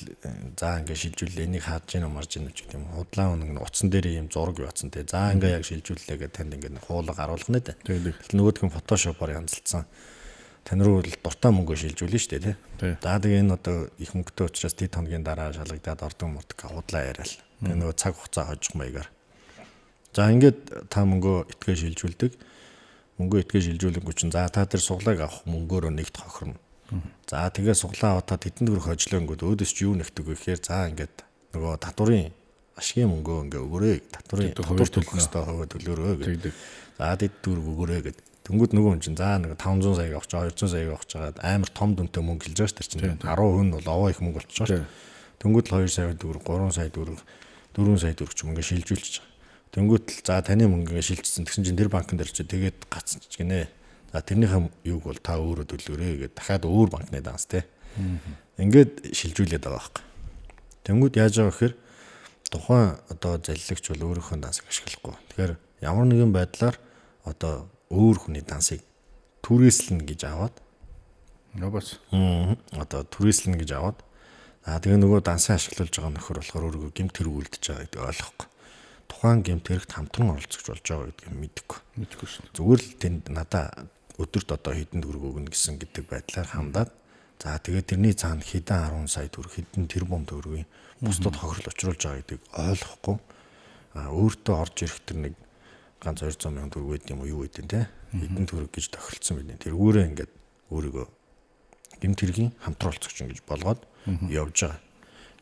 за ингээ шилжүүлээ. Энийг хааж гин марж гин ч гэдэг юм. Худлаа үнэн утсан дээр ийм зураг яваацсан те. За ингээ яг шилжүүллээ гэж танд ингээ хуулга харуулах нэ. Тэгэл нөгөөх нь фотошопоор янзалцсан. Тань руу л дуртай мөнгө шилжүүлнэ шүү дээ тий. За тэгээ энэ одоо их мөнгөтэй учраас тэд хоногийн дараа шалгагдаад ордог мурдаг худлаа яриал. Тэгээ нөгөө цаг хугацаа хожих маягаар. За ингээд та мөнгөө итгээ шилжүүлдэг. Мөнгөө итгээ шилжүүлэнгүү чинь за та тэр суглааг авах мөнгөөрөө нэгт хохирно. За тэгээ суглаа аваад тэдэнд төгрөг хожлонгууд өөдөөс ч юу нэгдэг вэ гэхээр за ингээд нөгөө татварын ашигын мөнгөө ингээ өгөөрэй. Татварын татвар төлөх ёстой хувиа төлөөрэй гэдэг. За тэд төгрөг өгөөрэй гэдэг. Тэнгүүд нөгөө хүн чинь за нэг 500 саяг авч байгаа 200 саяг авч байгаа амар том дүнтэй мөнгө хэлж байгаа шүү дээ чинь 10% нь бол овоо их мөнгө болчихж байгаа шүү. Тэнгүүд л 2 сая төгрөг, 3 сая төгрөг, 4 сая төгрөг ч юм ингээ шилжүүлчихэж байгаа. Тэнгүүд л за таны мөнгө ингээ шилжчихсэн. Тэгсэн чинь тэр банкн дээр чи тэгээд гацсан ч гинэ. За тэрнийхээ юуг бол та өөрөө төлөөрэй гэд дахиад өөр банкны данс те. Ингээд шилжүүлээд байгаа байхгүй. Тэнгүүд яаж байгаа гэхээр Тухайн одоо заллагч бол өөрийнхөө дансыг ашиглахгүй. Тэгэхээр ямар нэгэн байдлаар одоо өөр хүний дансыг түрээслэнэ гэж аваад бас одоо түрээслэнэ гэж аваад тэгээ нөгөө дансаа ашиглуулж байгаа нөхөр болохоор өөрийгөө гэмт хэрэг үлдэж байгаа гэдгийг ойлгохгүй. Тухайн гэмт хэрэгт хамтран оролцогч болж байгаа гэдгийг мэдэхгүй. Мэдэхгүй шин. Зүгээр л тэнд надаа өдөрт одоо хэдэн төгрөг өгнө гэсэн гэдэг байдлаар хандаад за тэгээ тэрний цаана хэдэн 10 сая төгрөг, хэдэн тэрбум төгрөгийн бусдад хохирол учруулж байгаа гэдгийг ойлгохгүй. Өөртөө орж ирэх тэр нэг ганц 200 мянган төгрөг байд юм уу юу гэдэг те хэдэн төгрөг гэж тохиролцсон байна. Тэргүүрээ ингээд өөрийгөө гэмт хэргийн хамтран оролцогч ингэж болгоод явж байгаа.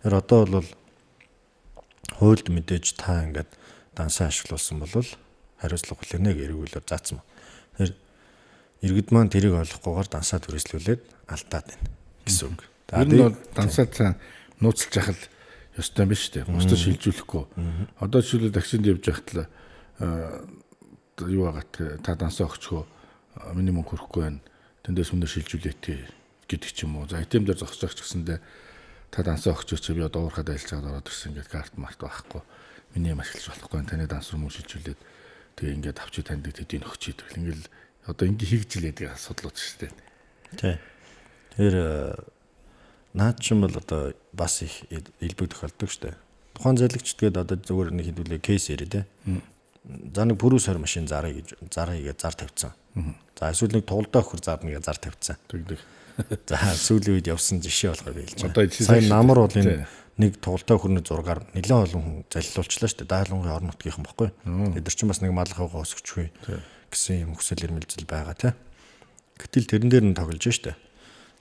Тэгэхээр одоо бол хуульд мэдээж та ингээд дансаа ашиглуулсан бол хариуцлага хүлээнэ гэж эргүүлээр заасан. Тэгэхээр иргэд маань тэрийг ойлгохгүйгээр дансаа түрээслүүлээд алдаад байна гэсэн үг. Тэр нь бол дансаа цаа нууцлж яхал ёстой юм биш үү? Бусдад шилжүүлэхгүй. Одоо жишээлбэл таксинд явж байхад л юу байгаа та дансаа өгчхөө миний мөнгө хүрэхгүй байна. Тэндээс өмнө шилжүүлээт гэдэг ч юм уу. За ATM дээр зогсож байгаа ч гэсэндээ та дансаа өгчөөч би одоо уурхад айлж чаад ороод ирсэн ингээд карт март байхгүй. Миний юм ашиглаж болохгүй. Таны данс руу мөн шилжүүлээд тэгээ ингээд авчи танд тэдийг өгчий гэл ингээл одоо ингээ хийж илээдэг асуудлууд шүү дээ. Тий. Тэр наад чинь бол одоо бас их илбэг тохиолддог шүү дээ. Тухайн залгчд гээд одоо зүгээр нэг хэдүүлээ кейс яриа те. За нэг пүрүү сар машин зарыг гэж зарыг гэж зар тавьсан. За эсвэл нэг тулдаа өхөр зарна гэж зар тавьсан. Тэгдэг. За сүүлийн үед явсан жишээ болохоор би хэлж байгаа. Сая намар бол энэ нэг тулдаа өхөрний зургаар нэлээд олон хүн залилуулчлаа шүү дээ. Даалгын орон нутгийнхан бохгүй. Тэд нар чинь бас нэг малгайгаа өсгөчгүй гэсэн юм хүсэл эрмэлзэл байгаа тий. Гэтэл тэрэн дээр нь тоглож штэ.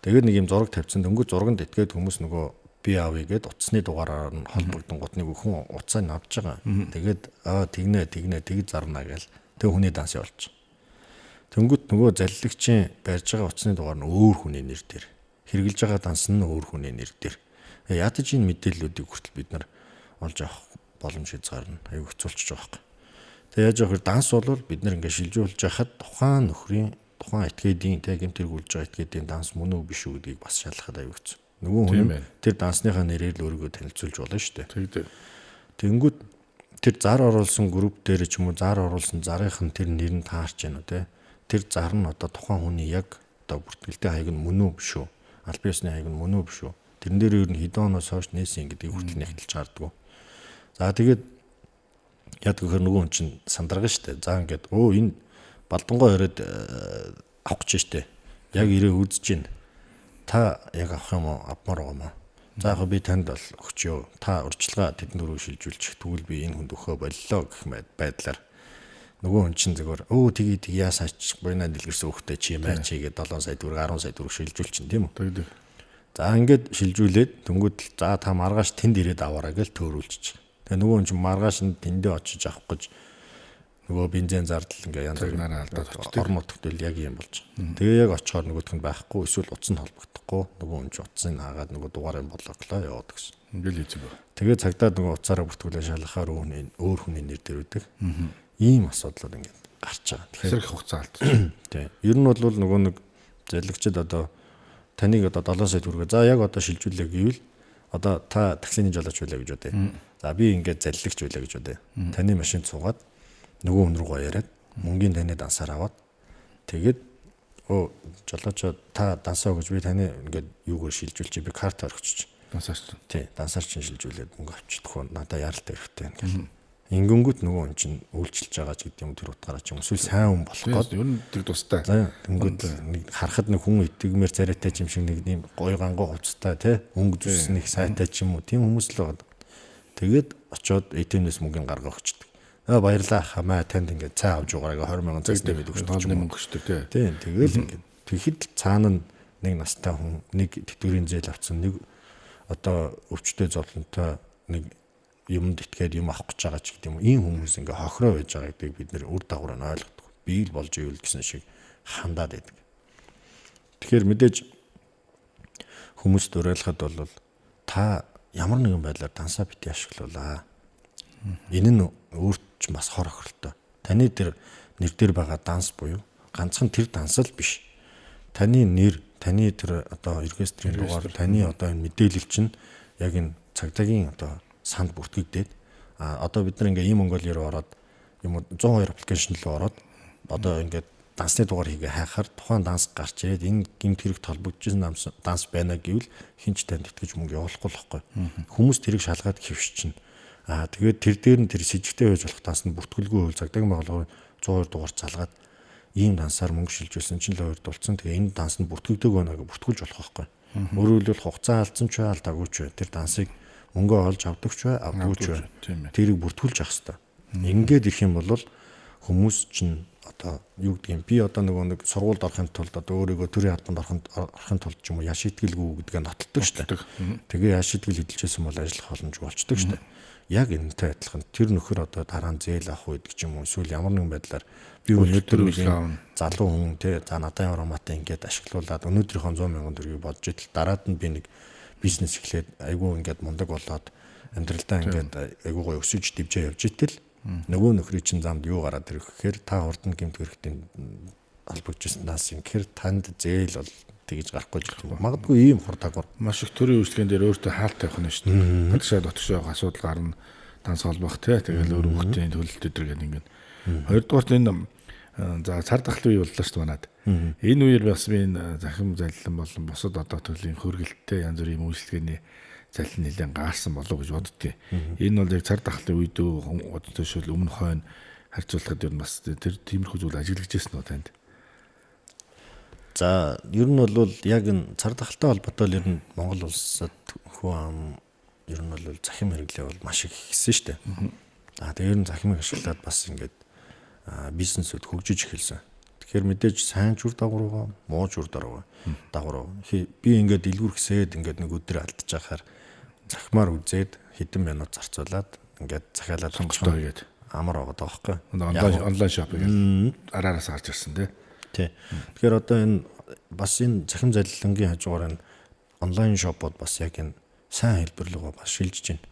Тэгээд нэг юм зураг тавьсан. Дөнгөж зурганд итгээд хүмүүс нөгөө би авъя гэд утасны дугаараар нь холбогдсон гот нэг хүн утсаа нь авч байгаа. Тэгээд тэгнэ тэгнэ тэгж зарна гээл тэг хүний данс явуулчих. Тэнгүүт нөгөө заллагчийн барьж байгаа утасны дугаар нь өөр хүний нэр дээр. Хэрглэж байгаа данс нь өөр хүний нэр дээр. Ядаж энэ мэдээллүүдийг хүртэл бид нар олж авах боломж хязгаар нь аюу хэцүүлчихэж байгаа байхгүй. Тэгээ яаж явах вэ? Данс бол бид нар ингээд шилжүүлж яхад тухайн нөхрийн тухайн этгээдийн тэг гэмт хэрэг үлж байгаа этгээдийн данс мөн үү биш үү гэдгийг бас шалгахад аюу хэцүү. Нөгөө хүн тэр дансныхаа нэрээр л өөрийгөө танилцуулж болно шүү дээ. Тэгдэг. Тэнгүүд тэр зар оруулсан групп дээр ч юм уу зар оруулсан зарынх нь тэр нэр нь таарч яана те. Тэр зар нь одоо тухайн хүний яг одоо бүртгэлтэй хаяг нь мөн үү биш үү? Аль биесны хаяг нь мөн үү биш үү? Тэрэн дээр ер нь хэдэн оноос хойш нээсэн гэдгийг хүртэл нэгтэлж гардггүй. За тэгээд яадаг гэхээр нөгөө хүн чинь сандаргана шүү дээ. За ингээд өө энэ балдангоо яриад авах гэж штэ. Яг ирээ үзэж гин. Та яг авах юм уу? Авмаар байгаа юм уу? За яг би танд бол өгчөө. Та урьдчилгаа тэдэнд рүү шилжүүлчих. Тэгвэл би энэ хүнд өгөхөө боллоо гэх байдлаар нөгөө хүн чинь зөвхөр өө тгий тгий яасаач буйнаа дэлгэрсэн өгөхтэй чи юм аа чи гээд 7 сая төгрөг 10 сая төгрөг шилжүүлчин тийм үү? Тэгдэг. За ингээд шилжүүлээд тэнгүүд л за та маргааш тэнд ирээд аваарай гэж төөрүүлчих. Тэгээ нөгөө хүн чинь маргааш нь тэндээ очиж авах гэж нөгөө бензин зардал ингээ янз бүрийн алдаад очдог. Орон нутагт л яг юм болж байгаа. Тэгээ яг очихоор нөгөөх нь байхгүй эсвэл утас нь холбогдохгүй нөгөө хүн чинь утсыг хаагаад нөгөө дугаар юм болооглоо яваад гэсэн. Ингээл хийцэн ба. Тэгээ цагдаа нөгөө утсаараа бүртгүүлээ шалгахаар өөр хүний нэр дээр үүдэг. Ийм асуудлууд ингээд гарч байгаа. Тэгэхээр их хугацаа алдчих. Тий. Ер нь бол нөгөө нэг залгчид одоо таныг одоо 7 сая төгрөгөө за яг одоо шилжүүлээ гэвэл одоо та таксины жолооч байлаа гэж бодъё. За би ингээд заллагч байлаа гэж бодъё. Таны машинд суугаад нөгөө хүн рүүгээ яриад мөнгөний таны дансаар аваад тэгээд өө жолоочоо та дансаа өгч би таны ингээд юугаар шилжүүлчих би карт орхичих. Дансаар чинь. Тий, дансаар чинь шилжүүлээд мөнгө авчихдах уу надаа яралтай хэрэгтэй ингээл. Ингэнгүүт нөгөө хүн чинь үйлчилж байгаа ч гэдэг юм тэр утгаараа ч юм эсвэл сайн хүн болох гээд ер нь тэр тустай. За тэнгүүд нэг харахад нэг хүн итгэмээр царайтай ч юм шиг нэг юм гоё гангуу хувцастай тий өнгө зүс нэг сайтай ч юм уу тийм хүмүүс л байгаа. Тэгээд очоод ATM-нээс мөнгөний гаргаа өгчдөг. Аа баярлаа хамаа танд ингээд цай авч угаараа 20 мянган цаас нэмээд өгчдөг юм мөнгө өгчдөг тий. Тийм тэгэл ингээд тэгэхэд цаана нь нэг настай хүн нэг тэтгэврийн зээл авсан нэг одоо өвчтөе зовлонтой нэг юмд итгээд юм авах гэж байгаа ч гэдэг юм уу. Ийм хүмүүс ингээ хохироо байж байгаа гэдгийг бид нэр үр дагаврыг нь ойлгодог. Би л болж ивэл гэсэн шиг хандаад байдаг. Тэгэхээр мэдээж хүмүүст уриалахад бол та ямар нэгэн байдлаар дансаа бити ашиглуулаа. Энэ нь өөрт ч бас хор хохиролтой. Таны тэр нэр дээр байгаа данс буюу ганцхан тэр данс л биш. Таны нэр, таны тэр одоо регистрийн дугаар, таны одоо энэ мэдээлэл чинь яг энэ цагдаагийн одоо санд бүртгэгдээд одоо бид нар ингээ e-Mongolia руу ороод юм уу 102 application руу ороод одоо ингээд дансны дугаар хийгээ хайхаар тухайн данс гарч ирээд энэ гэмт хэрэг холбогдчихсан данс байна гэвэл хэн ч танд итгэж мөнгө явуулахгүй л байхгүй. Хүмүүс тэрийг шалгаад хэвшчихнэ. Тэгээд тэр дээр нь тэр сэжигтэй байж болох данс нь бүртгэлгүй хууль цагдаагийн байгууллагын 102 дугаар залгаад ийм дансаар мөнгө шилжүүлсэн чинь л хоёрдулцсан. Тэгээ энэ данс нь бүртгэгдөг байна гэж бүртгүүлж болох байхгүй. Өөрөөр хэлбэл хугацаа алдсан ч бай, алдаагүй ч бай. Тэр дансыг мөнгө олж авдаг ч бай, авдаггүй ч бай. Тэрийг бүртгүүлж авах хэрэгтэй. Ингээд ирэх юм бол хүмүүс чинь одоо юу гэдэг юм, би одоо нөгөө нэг сургуульд орохын тулд одоо өөрийгөө төрийн албанд орохын тулд ч юм уу яш итгэлгүй гэдгээ нотолдог шүү дээ. Тэгээ яш итгэл хөдөлжсэн бол ажиллах боломжгүй болчдөг шүү дээ. Яг энэтэй адилхан тэр нөхөр одоо дараа нь зээл авах үед ч юм уу эсвэл ямар нэгэн байдлаар би өнөөдөр нэг залуу хүн те, за надад ямар хамаатай ингээд ашиглуулад өнөөдрийнхөө 100 мянган төгрөгийг бодож идэл дараад нь би нэг бизнес эхлээд айгүй ингээд мундаг болоод амьдралдаа ингээд айгүй гоё өсөж дивжээ явж итэл нөгөө нөхрийн чинь замд юу гараад ирэх гэхээр та урд нь гэмт хэрэгтийн холбогдчихсан данс юм гэхээр танд зээл бол тэгж гарахгүй ч гэх юм. Магадгүй ийм хур дагвар. Маш их төрийн үйлчлэгийн дээр өөртөө хаалт тавих нь шүү дээ. Гадагшаа дотгошоо асуудал гарна, данс холбох те. Тэгэл өөр хүүхдийн төлөлт өдр гэдэг ингээд. Хоёрдугаарт энэ за цар тахлын үе боллоо шүү дээ манад. Энэ үеэр бас би энэ захим заллан болон бусад одоо төрлийн хөргөлттэй янз бүрийн үйлчлэгээний заллин нэлээд гаарсан болов гэж боддгийг. Энэ бол яг цар тахлын үед одоо төшөөл өмнө хойно харьцуулахад ер нь бас тэр тиймэрхүү зүйл ажиглагдчихсэн үү танд? За ер нь бол яг энэ цар тахалтай холбоотой л ер нь Монгол улсад хүн ам ер нь бол захим хэрэглээ бол маш их ихсэн шүү дээ. За тэгээ ер нь захимыг ашиглаад бас ингээд бизнесүүд хөгжиж эхэлсэн. Тэгэхээр мэдээж сайн ч үр дагавар байгаа, муу ч үр дагавар байгаа. Би ингээд дэлгүүр гэсээд ингээд нэг өдөр алдчихахаар захимаар үзээд хэдэн минут зарцуулаад ингээд захиалаад сонголтоо хийгээд амар байгаа даахгүй. Онлайн шопинг араараас гарч ирсэн тий. Тий. Тэгэхээр одоо энэ бас энэ захим заллангийн хажуугаар энэ онлайн шопууд бас яг энэ сайн хэлбэр рүү бас шилжиж байна.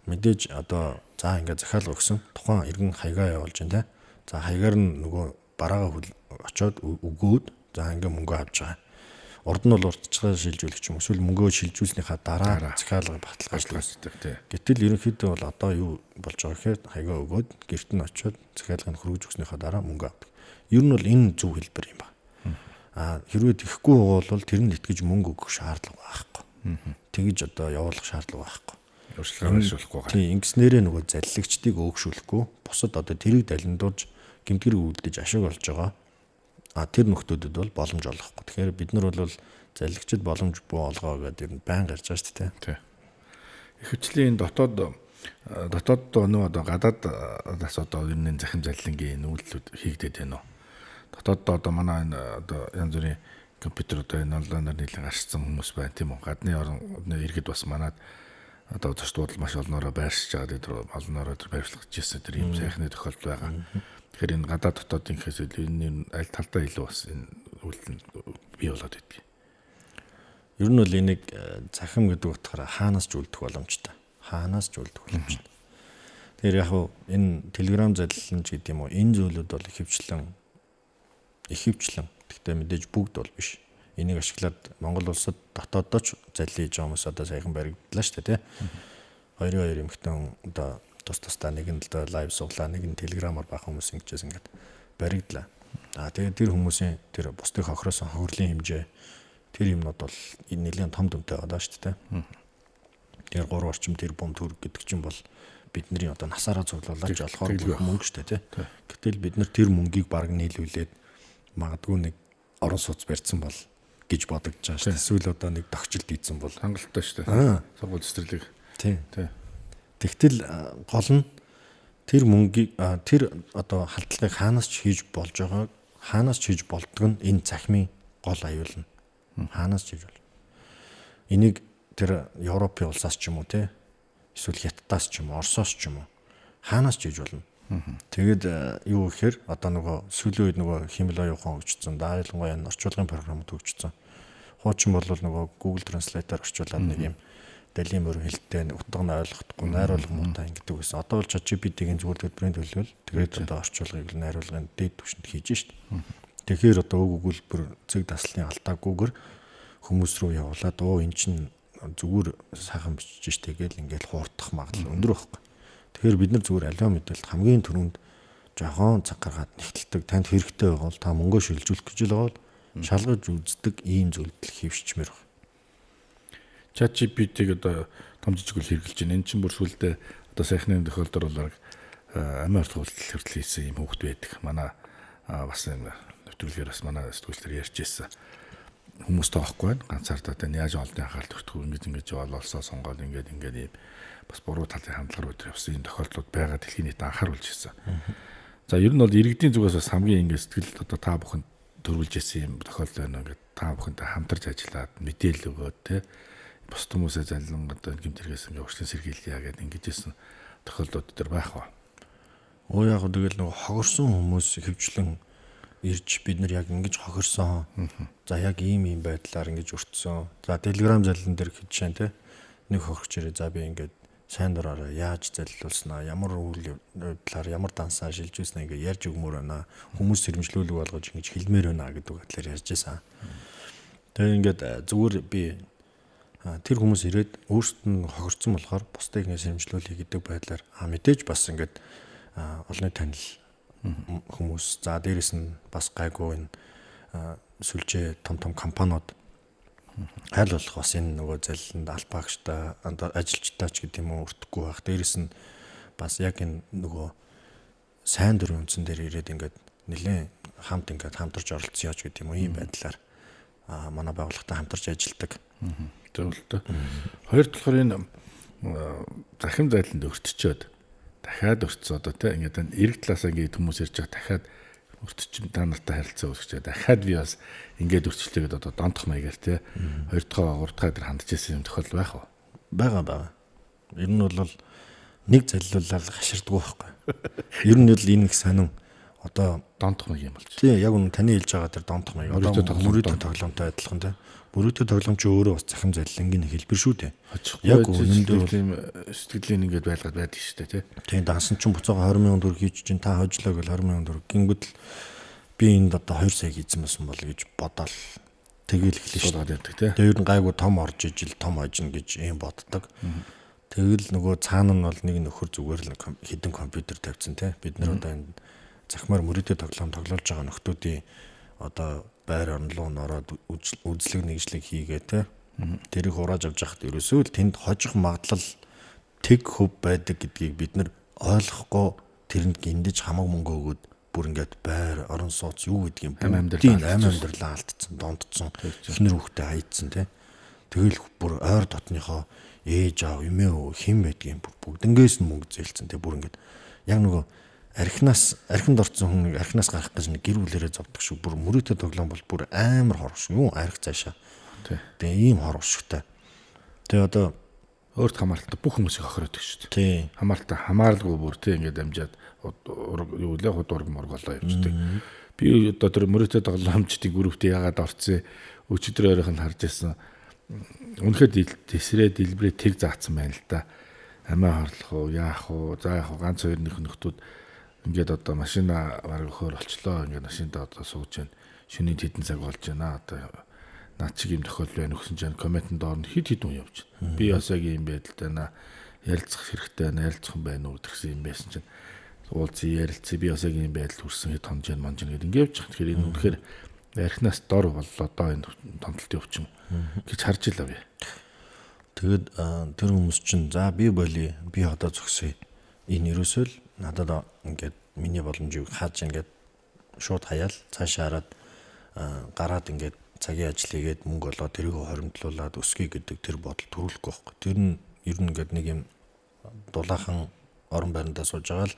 Мэдээж одоо за ингээд захиалга өгсөн тухайн иргэн хаягаа явуулж байна те. За хаягаар нь нөгөө бараагаа очиод өгөөд за ингээд мөнгө авч байгаа. Урд нь бол урдчилгаа шилжүүлэх юм эсвэл мөнгөө шилжүүлснийхаа дараа захиалга баталгаажуулдаг. Гэтэл ерөнхийдөө бол одоо юу болж байгаа гэхээр хаягаа өгөөд гэрт нь очиод захиалгыг хөргөж өгснийхаа дараа мөнгө авдаг. Ер нь бол энэ зөв хэлбэр юм байна. Хэрвээ тэхгүй бол тэр нь итгэж мөнгө өгөх шаардлага байхгүй. Тэгж одоо явуулах шаардлага байхгүй. Урьдчилгаа байршуулахгүй. Тийм, ингэснээрээ нөгөө заллагчдыг өөгшүүлэхгүй, бусад одоо тэрийг далиндуулж гэмтгэрэг үлдээж ашиг олж байгаа. Тэр нөхдүүдэд бол боломж олгохгүй. Тэгэхээр бид нар бол заллагчид боломж бүү олгоо гэдэг ер нь байн гарч байгаа шүү дээ. Тийм. Ихэвчлэн дотоод нөө одоо гадаадаас одоо ер нь захим заллангийн үйлдэлүүд хийгдээд байна уу? Дотоод одоо манай энэ одоо янз бүрийн компьютер одоо энэ онлайнаар нийлэн гарчсан хүмүүс байна тийм үү? Гадны орон иргэд бас манад одоо зочд буудал маш олноороо байршиж байгаа, тэр олноороо тэр байршлах гэсэн тэр ийм сайхны тохиолдол байгаа. Тэгэхээр энэ гадаад дотоодын гэхээс илүү энэ аль талдаа илүү бас энэ үйлдэл нь бий болоод идэг. Ер нь бол энийг захим гэдэг утгаараа хаанаас ч үлдэх боломжтой. Хаанаас ч үлдэх боломжтой. Тэгэхээр яг хуу энэ Telegram заллан ч гэдэг юм уу энэ зүйлүүд бол ихэвчлэн гэхдээ мэдээж бүгд бол биш. Энийг ашиглаад Монгол улсад дотоодоо ч заллиж байгаа хүмүүс одоо саяхан баригдлаа шүү дээ, тий. 2-2 эмэгтэй одоо тус тусдаа нэг нь л одоо лайв суглаа, нэг нь Telegram-аар байх хүмүүс ингэжээс ингээд баригдлаа. Тэгээд тэр хүмүүсийн тэр бусдыг хохироосон хохирлын хэмжээ тэр юмнууд бол энэ нэлээд том дүнтэй байгаа шүү дээ. Тэр 3 орчим тэрбум төгрөг гэдэг чинь бол бидний одоо насаараа цуглуулаад олохоор мөнгө шүү дээ, тий. Гэтэл бид нар тэр мөнгийг бараг нийлүүлээд магадгүй нэг орон сууц барьсан бол гэж бодогдож байгаа шүү дээ. Эсвэл одоо нэг тогтчлт ийдсэн бол хангалттай шүү дээ. Сургууль цэцэрлэг. Тий. Тэгтэл гол нь тэр мөнгийг тэр одоо халдлагыг хаанаас ч хийж болж байгааг хаанаас ч хийж болдго нь энэ цахимын гол аюул нь. Хаанаас ч хийж болно. Энийг тэр Европын улсаас ч юм уу те эсвэл Хятадаас ч юм уу, Оросоос ч юм уу хаанаас ч хийж болно. Тэгээд юу гэхээр одоо нөгөө сүүлийн үед нөгөө химэл оюухан хөгжсөн, ялангуяа энэ орчуулгын програмууд хөгжсөн. Хуучин бол нөгөө Google Translate-аар орчуулад нэг юм далийн мөрөн хэлтэй утга нь ойлгохдохгүй, найруулга муутай ингэдэг байсан. Одоо бол ChatGPT-ийн зүгээр төлбөрийн төлөөл тэгээд одоо орчуулгыг найруулгын дээд түвшинд хийж шít. Тэгэхээр одоо үг өгүүлбэр зэг таслын алдаагүйгээр хүмүүс рүү явуулаад өө эн чинь зүгээр сайхан бичиж штэ гээл ингээл хуурдах магадлал өндөр байхгүй. Тэгэхээр бид нар зүгээр аливаа мэдээлэлд хамгийн түрүүнд жохон цаг гаргаад нэгтэлдэг. Танд хэрэгтэй байгаа бол та мөнгөө шилжүүлэх гэж л байгаа бол шалгаж үздэг ийм зүйлдэл хэвшчмээр байна. ChatGPT-г одоо том жижиг үл хэрэглэж байна. Энэ чинь бүр сүлдээ одоо сайхны тохиолдолд бол амиа ортох хүртэл хийсэн юм хүүхд байдаг. Манай бас юм нэвтрүүлгээр бас манай сэтгүүлчдэр ярьж ирсэн. Хүмүүс тоохгүй байна. Ганцаардаа тань яаж олдны анхаарал тогтохгүй ингэж ингэж яваал олсоо сонгоол ингээд ингээд ийм бас буруу талын хандлага руу явсан ийм тохиолдлууд байгаа дэлхийн нийт анхааруулж ирсэн. За ер нь бол иргэдийн зүгээс бас хамгийн ингээд сэтгэл одоо та бүхэнд төрүүлж ирсэн юм тохиолдол байна. Ингээд та бүхэнтэй хамтарч ажиллаад мэдээлэл өгөөд те бус хүмүүсээ залан одоо гэмт хэрэгээс ингээд урьдчилан сэргийлье гэдэг ингэж ирсэн тохиолдлууд төр байх ба. Оо яг тэгэл нөгөө хогорсон хүмүүс хөвчлэн ирж бид нар яг ингэж хохирсон. За яг ийм ийм байдлаар ингэж өртсөн. За Telegram заллан дээр гэж жишээ те нэг хохирч ирээ. За би ингээд сайн дураараа яаж заллуулснаа, ямар үйл явдлаар ямар дансаа шилжүүлснаа ингээд ярьж өгмөр байна. Хүмүүс сэрэмжлүүлэг болгож ингэж хэлмээр байна гэдэг талаар ярьж байсан. Тэгээ ингээд зүгээр би тэр хүмүүс ирээд өөрсдөд нь хохирцсон болохоор бусдыг ингээд сэрэмжлүүлэе гэдэг байдлаар мэдээж бас ингээд олонний танил хүмүүс за дээрэс нь бас гайгүй энэ сүлжээ том том компаниуд аль болох бас энэ нөгөө залланд алпагчтай ажилчтай ч гэдэг юм уу өртөхгүй байх. Дээрэс нь бас яг энэ нөгөө сайн дурын үндсэн дээр ирээд ингээд нэлээд хамт ингээд хамтарч оролцсон яж гэдэг юм уу ийм байдлаар манай байгууллагатай хамтарч ажилладаг. Зөвлөлтөө. Хоёр талаар энэ захим зайланд өртчөөд дахиад өртсөн одоо тий ингээд эрг талаасаа ингээд хүмүүс ирж байгаа дахиад өртч та нартай харилцаа үүсгэж дахиад би бас ингээд өртчлээ гэдээ одоо донтох маягаар тий хоёр дахь гурав дахь дээр хандж ирсэн юм тохиол байх уу? Байгаа. Ер нь бол нэг заллуулаад хаширдгүй байхгүй. Ер нь бол энэ их сонин одоо донтох маяг юм болж. Тий яг үнэ таны хэлж байгаа тэр донтох маяг. Одоо мөрөөдөө тоглоомтой адилхан тий. Мөрөөдөө тоглоом чи өөрөө бас цахим заллангийн хэлбэр шүү дээ. Яг үнэндээ тийм сэтгэлийн ингээд байлгаад байдаг шүү дээ тий. Тийм дансан чинь буцаага 20 сая төгрөг хийж чинь та хожлоо гэл 20 сая төгрөг гингүүд л би энд одоо 2 сая хийсэн байсан бол гэж бодоол тэгэл эхлэн шүү дээ тий. Тэгээ ер нь гайгүй том орж ижил том хожино гэж ийм боддог. Тэгэл нөгөө цаана нь бол нэг нөхөр зүгээр л хідэн компьютер тавьсан тий. Бид нар одоо энэ захимаар мөрөөдөө тоглоом тоглуулж байгаа нөхдүүдийн одоо байр орон руу н ороод үзлэг нэгжлэг хийгээ те. Тэрийг хурааж авч яхад ерөөсөө л тэнд хожих магадлал тэг хөв байдаг гэдгийг бид нар ойлгохгүй тэрэнд гиндэж хамаг мөнгө өгөөд бүр ингээд байр орон сууц юу гэдгийг амь амьдралаа алдсан, донтцсон, эхнэр хүүхдээ хайцсан те. Тэгэл бүр ойр дотныхоо ээж аав, эмээ өвөө хэн байдгийг бүр бүгднгээс нь мөнгө зээлцэн те. Бүр ингээд яг нөгөө архинаас архинд орсон хүн архинаас гарах гэж нэг гэр бүлэрээ зовдөг шүү. Бүр мөрөөдөө тоглоом бол бүр амар хор шүү. Юу арх цаашаа. Тэгээ ийм хор шигтэй. Тэгээ одоо өөрт хамааралтай бүх хүмүүсийг хохироодог шүү дээ. Тий. Хамааралтай хамааралгүй бүр тий ингээд амжаад юу лээ худ ураг мураг болоо явждаг. Би одоо тэр мөрөөдөө тоглоомчдын группт яагаад орцсон өчигдөр ойрхон нь харж ирсэн. Үнэхээр тэсрээ дэлбэрээ тэг заацсан байна л да. Амиа хорлох уу, яах уу? За яах уу ганц хоёр нөх нөхдүүд ингээд одоо машина бараг өхөр олчлоо. Ингээд машиндаа одоо сууж байна. Шөнийн хэдэн цаг болж байна. Одоо над чиг юм тохиол байна өгсөн чинь комментэн доор нь хэд хэд хүн явж байна. Би бас яг ийм байдалтай байна. Ярилцах хэрэгтэй байна. Ярилцах юм байна уу гэсэн юм байсан чинь уулзъя, ярилцъя. Би бас яг ийм байдалд хүрсэн хэд хонж байна, монж байна гэдэг ингээд явж байгаа. Тэгэхээр энэ үнэхээр архинаас дор боллоо доо энэ томтлтын өвчин гэж харж илаа би. Тэгээд тэр хүмүүс чинь за би болий, би одоо зогсъё. Энэ ерөөсөө л надад ингээд миний боломжийг хааж ингээд шууд хаяал цаашаа хараад гараад ингээд цагийн ажил хийгээд мөнгө олоод тэрийг хоримтлуулад өсгий гэдэг тэр бодол төрүүлэхгүй байхгүй. Тэр нь ер нь ингээд нэг юм дулаахан орон байрандаа сууж байгаа л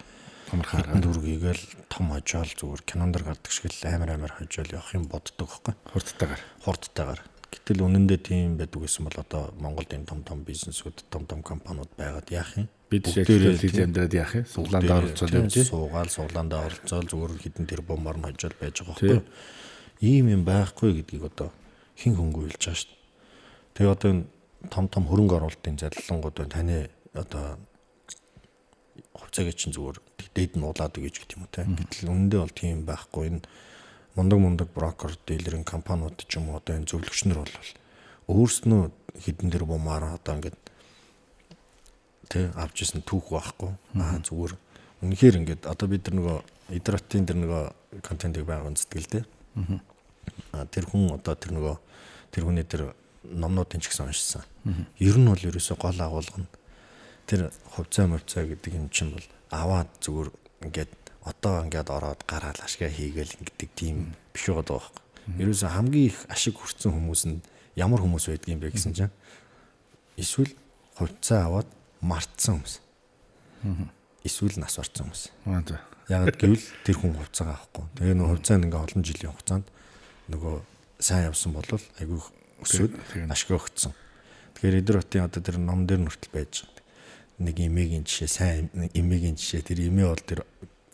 томорхаараа дүүргийгээл том хожоол зүгээр кинон дэр гардаг шиг л амар хожоол явах юм боддог байхгүй. Хурдтайгаар. Гэтэл үнэндээ тийм байдаг гэсэн бол одоо Монголд энэ том том бизнесүүд, том том компаниуд байгаад яах юм? Бид шийдэл хийж амьдраад яах юм? Суглаандаа оролцоол явж. Суугаал суглаандаа оролцоол зүгээр хэдэн тэрбум морн хожоол байж байгаа байхгүй. Ийм юм байхгүй гэдгийг одоо хэн хөнгөө хэлж байгаа шүү дээ. Тэгээ одоо энэ том том хөрөнгө оруулалтын зарлангууд байна. Таны одоо хувьцаагийн чинь зүгээр дээд нь улаад өгч гэдэг юм уу те. Гэтэл үнэндээ бол тийм байхгүй. Энэ мундаг брокер, дилерийн компаниуд ч юм уу одоо энэ зөвлөгч нар бол өөрснөө хэдэн тэр бумаар одоо ингээд тэ авч исэн түүх байхгүй. Аа зүгээр үнэхээр ингээд одоо бид нар нөгөө Идратын тэр нөгөө контентыг байгуулсан сэтгэл дээ. Аа тэр хүн одоо тэр нөгөө тэр хүний тэр номнуудын ч гэсэн уншсан. Ер нь бол ерөөсөө гол агуулга нь тэр хувьцаа мөвцөө гэдэг юм чинь бол аваад зүгээр ингээд одоо ингээд ороод гараал ашгаа хийгээл гэдэг тийм биш байгаа байхгүй. Ерөөсөө хамгийн их ашиг хүртсэн хүмүүс нь ямар хүмүүс байдгийг бэ гэсэн чинь эсвэл хувьцаа аваад мартсан хүмүүс. Эсвэл нас барсан хүмүүс. Яг гэвэл тэр хүн хувьцаагаа авахгүй. Тэгээ нөгөө хувьцаа нь ингээ олон жилийн хугацаанд нөгөө сайн явсан бол айгүй өсөөд ашиг өгцсөн. Тэгэхээр эдгээр хотын одоо тэр ном дээр нүртэл байж байгаа. Нэг эмээгийн жишээ, сайн эмээгийн жишээ, тэр эмээ бол тэр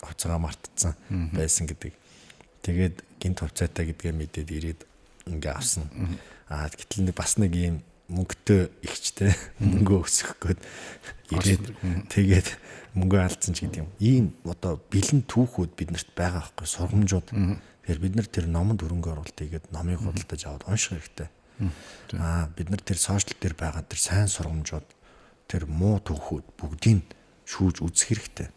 хувьцаагаа мартцсан байсан гэдэг. Тэгээд гинт хувьцаатай гэдгээ мэдээд ирээд ингээ авсан. Аа гэтэл нэг бас нэг ийм мөнгөтэй ихчтэй мөнгөө өсгөх гээд ирээд тэгээд мөнгөө алдсан ч гэдэг юм. Ийм одоо бэлэн түүхүүд биднэрт байгаа байхгүй сургамжууд. Тэгэхээр бид нар тэр номонд хөрөнгө оруулалт хийгээд номыг худалдаж аваад унших хэрэгтэй. Аа бид нар тэр сошиал дээр байгаа тэр сайн сургамжууд, тэр муу түүхүүд бүгдийг шүүж үзэх хэрэгтэй.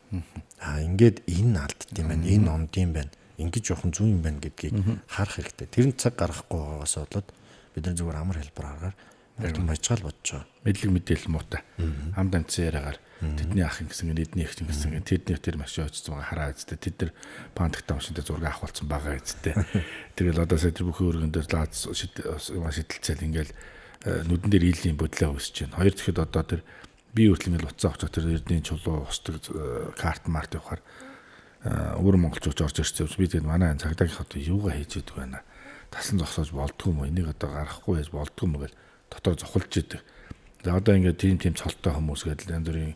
Аа ингээд энэ алдд юм байна, энэ онд юм байна, ингэж явах нь зүүн юм байна гэдгийг харах хэрэгтэй. Тэр нь цаг гаргахгүй байгаагаас болоод бид нар зүгээр амар хэлбэр аргаар бэлэн баяжгаал бодож байгаа. Мэдлэг мэдээлэл муутай. Амд амтсан яриагаар тэдний ах ингэсэн, эдний их ингэсэн, тэдний тэр машин очсон байгаа хараа үсттэй. Тэд нар пантагтай машинтай зураг авах болсон байгаа үсттэй. Тэгэл одоо сая тэр бүхэн өргөн дээр лаз шидэлцэл ингээл нүдэн дээр илийн бодлоо өсөж байна. Хоёр дахьд одоо тэр би хүртэл ингээл утсаа авч тэр эрдний чулуу устдаг карт март явахаар өвөр монголчууд орж ирсэн. Би тэгээд манай цагдаагийн одоо юугаа хийж идэг байна. Тасан зогсоож болдгоо юм уу? Энийг одоо гаргахгүй яаж болдгоо юм уу гэл дотор зохилж идэг. За одоо ингээд тийм цолтой хүмүүс гэдэл янз бүрийн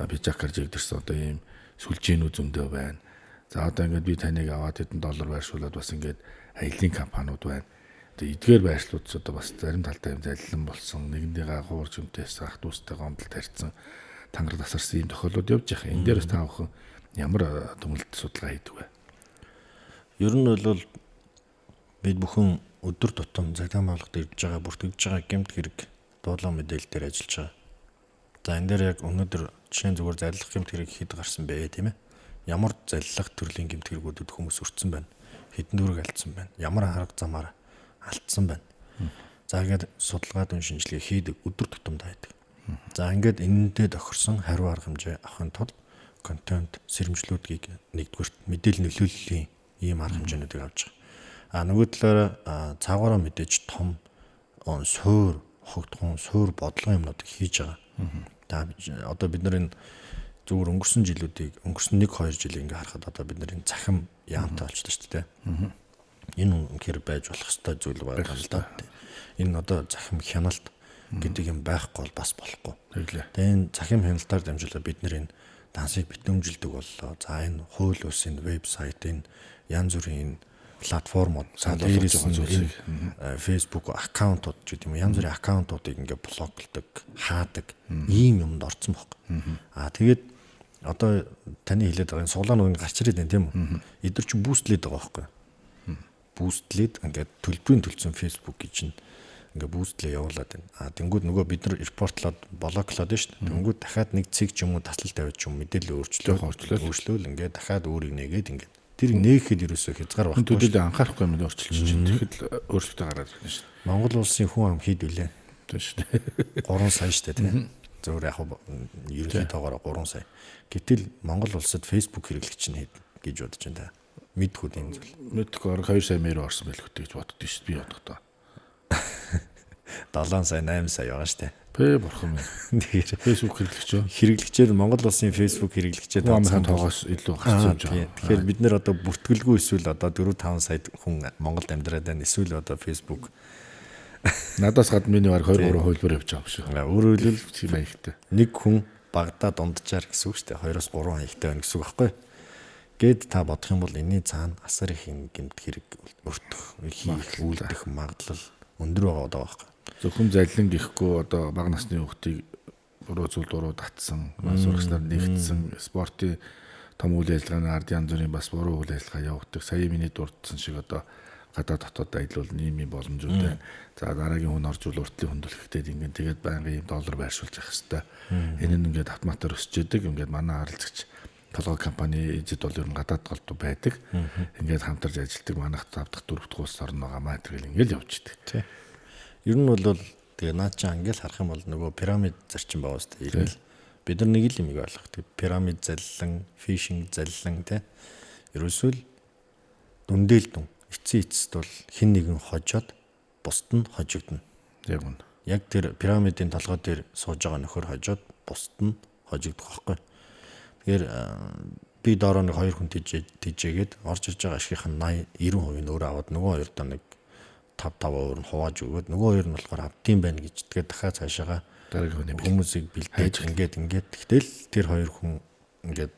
пижакар жигдэрсэн одоо ийм сүлжээнүүд зөндөө байна. За одоо ингээд би таныг аваад хэдэн доллар байршуулад бас ингээд аялын компаниуд байна. Одоо эдгээр байршлууд ч одоо бас зарим талдаа юм заллин болсон, нэгнийгээ хуурж юмтайс ах дүүстэйгээ гомдол тарьсан, тангар тасарсан ийм тохиолдлууд явж байгаа. Энэ дээрээс та бүхэн ямар дүгнэлт судалгаа хийдэг вэ? Ер нь бол бид бүхэн өдөр тутам цагдаа байгууллагад ирж байгаа, бүртгэж байгаа гэмт хэрэг дуулаа мэдээлэл дээр ажиллаж байгаа. За энэ дээр яг өнөөдөр жишээ нь зүгээр заллах гэмт хэрэг хэд гарсан бэ тийм ээ? Ямар заллах төрлийн гэмт хэрэгүүдэд хүмүүс өртсөн байна? Хэдэн төгрөг алдсан байна? Ямар арга замаар алдсан байна? За ингээд судалгаа дүн шинжилгээ хийдэг, өдөр тутамдаа хийдэг. За ингээд энэнтэй тохирсон хариу арга хэмжээ авахын тулд контент сэрэмжлүүдгийг нэгдүгüрт мэдээлэл нөлөөллийн ийм арга хэмжээнүүдийг авч байгаа. А нөгөө талаараа цаагаараа мэдээж том суур хогдхон суур бодлогын юмнуудыг хийж байгаа. За одоо бид нар энэ зүгээр өнгөрсөн жилүүдийг өнгөрсөн 1 2 жилийг ингээ харахад одоо бид нар энэ цахим яамтай болчихлоо шүү дээ. Энэ үнэхээр байж болох ёстой зүйл байна л да. Энэ одоо цахим хяналт гэдэг юм байхгүй бол бас болохгүй. Тэгээ энэ цахим хяналтаар дамжуулаад бид нар энэ дансыг битүүмжилдэг боллоо. За энэ хууль улсын вебсайт, энэ янз бүрийн энэ платформуд, за дээрээс нь Facebook аккаунтууд ч гэдэг юм уу, янз бүрийн аккаунтуудыг ингээ блоклдог, хаадаг ийм юмд орцсон байхгүй. Аа тэгээд одоо таны хэлээд байгаа энэ суглаанууд ингээ гарч ирээд байна тийм үү? Эдгээр чинь бүүстлээд байгаа байхгүй. Бүүстлээд ингээд төлбөрийн төлсөн Facebook гэж чинь ингээ бүүстлээ явуулаад байна. Аа тэнгууд нөгөө бид нар репортлоод блоклоод байна шүү дээ. Тэнгууд дахиад нэг цэг ч юм уу таслал тавиад ч юм мэдээлэл өөрчлөөл ингээ дахиад өөрийг нээгээд ингээ тэр нээхэд ерөөсөө хязгаар байхгүй. Төдийлөө анхаарахгүй юм өөрчилж чинь. Тэгэхэд өөрчлөлтөө гараад ирнэ шүү дээ. Монгол улсын хүн ам хэд вүлээ? Тийм шүү дээ. 3 сая шүү дээ тийм. Зөвөр яг ерөнхий тоогоор 3 сая. Гэтэл Монгол улсад Facebook хэрэглэгч нь хэд гэж бодож байна та? Мэдхүү тийм зүйл. Мэдхгүй 2 сая мэр орсон байлгүй гэж боддоо шүү дээ би бодохдоо. 7 сая 8 сая байгаа шүү дээ. Бэ бурхан минь. Тэгэхээр Facebook хэрэглэгч үү? Хэрэглэгчээр Монгол улсын Facebook хэрэглэгчээр тооцсон тоогоос илүү гарсан юм жаа. Тэгэхээр бид нэр одоо бүртгэлгүй эсвэл одоо 4 5 сая хүн Монголд амьдраад байна. Эсвэл одоо Facebook надаас гадна миний баг 23 хувилбар явж байгаа юм шүү. Өөрөөр хэлбэл тийм маягтай. Нэг хүн багадаа дунджаар гэсэн үг шүү дээ. 2-3 хаягтай байна гэсэн үг байхгүй юу? Гэт та бодох юм бол энэний цаана асар их гэмт хэрэг өртөх, хийх, үйлдэх магадлал өндөр байгаа даа байхгүй. Зөвхөн заллин гэхгүй одоо бага насны хүүхдийг буруу зүйл дуруу татсан, сурагч нар нэгтсэн, спортын том үйл ажиллагааны ард янз бүрийн бас буруу үйл ажиллагаа явагддаг. Сая миний дурдсан шиг одоо Гадаад хотод аялал ийм юм боломжууд байна. За дараагийн хүн орж ил уртлын хүндлэхтэй ингээд тэгээд байнгын ийм доллар байршуулж явах хэвээр. Энэ нь ингээд автоматар өсөж идэг. Ингээд манай харилцагч толгой компани эзэд бол ер нь гадаад голдуу байдаг. Ингээд хамтарч ажилладаг манайх 5 дахь 4 дахь улс орн байгаа маа тэгэл ингээд явж идэг. Тий. Ер нь бол тэгээ наа чи ингээл харах юм бол нөгөө пирамид зарчим байгаа үстэй. Ер нь бид нар нэг л юм ойлгох. Тэг пирамид заллан, фишинг заллан тий. Ерөөсөө л дүндэл дүн. Эцсийн эцэст бол хин нэгэн хожоод бусд нь хожигдно. Яг үнэ. Яг тэр пирамидын толгой дээр сууж байгаа нөхөр хожоод бусд нь хожигдох байхгүй. Тэгэхээр би доороо нэг хоёр хүн тийжээгээд орж ирж байгаа ашигийнх нь 80 90% нь өөрөө аваад нөгөө хоёрдоо нэг 5 5% нь хувааж өгөөд нөгөө хоёр нь болохоор авдсан байна гэж тэгээд дахиад цаашаага дараагийн хүмүүсийг бэлдээж ингээд ингээд тэгтэл тэр хоёр хүн ингээд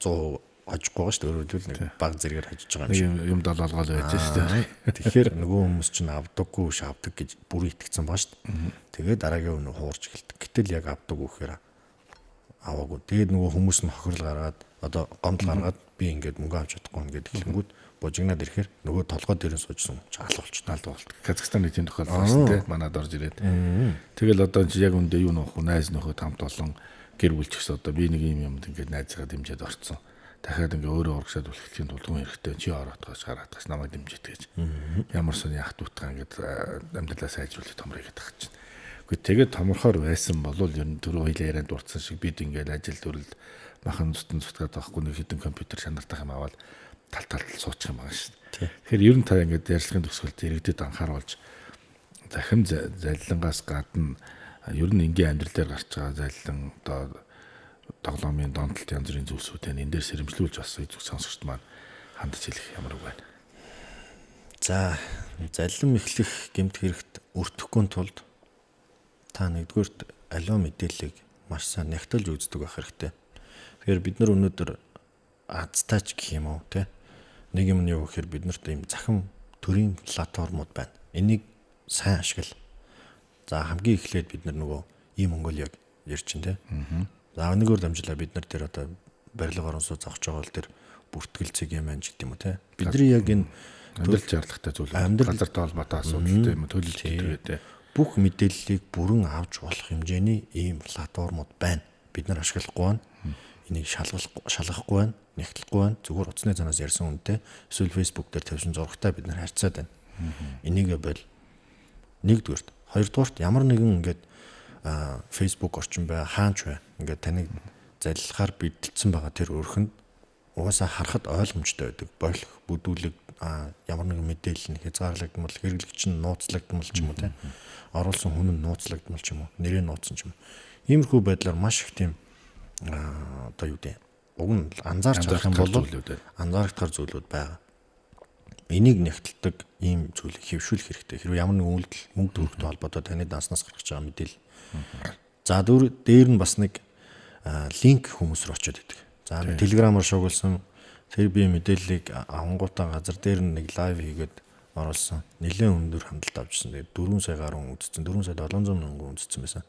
100% хожихгүй байгаа шүү дээ. Өөрөөр хэлбэл нэг баг зэрэгээр хожиж байгаа юм шиг. Юм долоолгоол байж шүү дээ. Тэгэхээр нөгөө хүмүүс чинь авдаггүй ш авдаг гэж бүр итгэцэн ба шүү дээ. Тэгээд дараагийн хүн хуурч эхэлдэг. Гэтэл яг авдаг үхээр аваагүй. Тэгээд нөгөө хүмүүс нь хохирол гаргаад одоо гомдол гаргаад би ингээд мөнгө авч чадахгүй ингээд эхлэнгүүд бужигнаад ирэхээр нөгөө толгой дээр нь суужсан чаалга болчихно. Алга болт. Казахстаны тийм тохиолдол болсон тийм манад орж ирээд. Тэгэл одоо чи яг үндэ юу нөх найз нөхөд хамт олон гэр бүл ч гэсэн одоо би нэг юм юмд ингээд найзгаа дэмжиад орцсон. Дахиад ингээ өөрөө урагшаад үлхэхийн тулд хүн хэрэгтэй чи ороодгоос гараадгаас намайг дэмжиж гэж. Ямар сони ах дүүтгаа ингээд амьдралаа сайжруулах томрыг гэдэг чинь. Гэхдээ тэгээд томорхоор байсан бол ер нь түрүү хоёлаа ярианд дурдсан шиг бид ингээд ажил төрөл махан зүтэн зүтгээд байхгүй нэг хідэн компьютер шанартах юм аваад тал талд суучих юм байгаа шүү дээ. Тэгэхээр ер нь та ингээд ярьцлагын төгсгөлд иргэдэд анхааруулж захим заллингаас гадна ер нь энгийн амьдрал дээр гарч байгаа заллин одоо тоглоомын донтолт янз бүрийн зүйлсүүдээ энэ дээр сэрэмжлүүлж бас зүг сонсогчд маань хандаж хэлэх ямар үг байна. За заллин эхлэх гэмт хэрэгт өртөхгүй тулд та нэгдүгüрт аливаа мэдээллийг маш сайн нягталж үздэг байх хэрэгтэй. Тэгэхээр бид нар өнөөдөр азтай ч гэх юм уу те нэг юм нь юу гэхээр бид нарт ийм захим төрийн платформуд байна. Энийг сайн ашигла. За хамгийн эхлээд бид нар нөгөө ийм Монголиаг ярьж чинь те. За нэгөөр дамжлаа бид нар тэр одоо барилга орон сууц авч байгаа бол тэр бүртгэл цэг юм байна ч гэдэг юм уу те. Бидний яг энэ амьдрал шаардлагатай зүйл газартай холбоотой асуудал тийм үү төлөлт гэдэг те. Бүх мэдээллийг бүрэн авч болох хэмжээний ийм платформуд байна. Бид нар ашиглахгүй байна. Энийг шалгахгүй байна, нягтлахгүй байна. Зүгээр утасны занаас ярьсан үнтэй эсвэл Facebook дээр тавьсан зурагтай бид нар харьцаад байна. Энийг бол нэгдүгüрт, хоёрдугаарт ямар нэгэн ингээд Facebook орчин бай, хаач бай. Ингээд таныг заллахаар бэлдэлсэн байгаа тэр өрхөнд угаасаа харахад ойлгомжтой байдаг. Болох, бүдүүлэг ямар нэгэн мэдээлэл нь хязгаарлагдмал, хэрэглэгч нь нууцлагдмал ч юм уу те. Оруулсан хүн нь нууцлагдмал ч юм уу, нэрээ нууцсан ч юм уу. Иймэрхүү байдлаар маш их тийм одоо юу гэдэг уг нь анзаарч харах юм бол анзаарахтар зүйлүүд байгаа. Энийг нягталдаг ийм зүйлийг хэвшүүлэх хэрэгтэй. Хэрвээ ямар нэгэн үйлдэл мөнгө төгрөгтэй холбоотой таны данснаас гаргаж байгаа мэдээлэл. За дээр нь бас нэг линк хүмүүс рүү очиод идэг. За Telegram-аар шугуулсан тэр би мэдээллийг авангуудаа газар дээр нь нэг лайв хийгээд оруулсан. Нэлээд өндөр хандлт авчихсан. Тэгээд 4 сая гаруй хүн үзсэн. 4 сая 700 мянган хүн үзсэн байсан.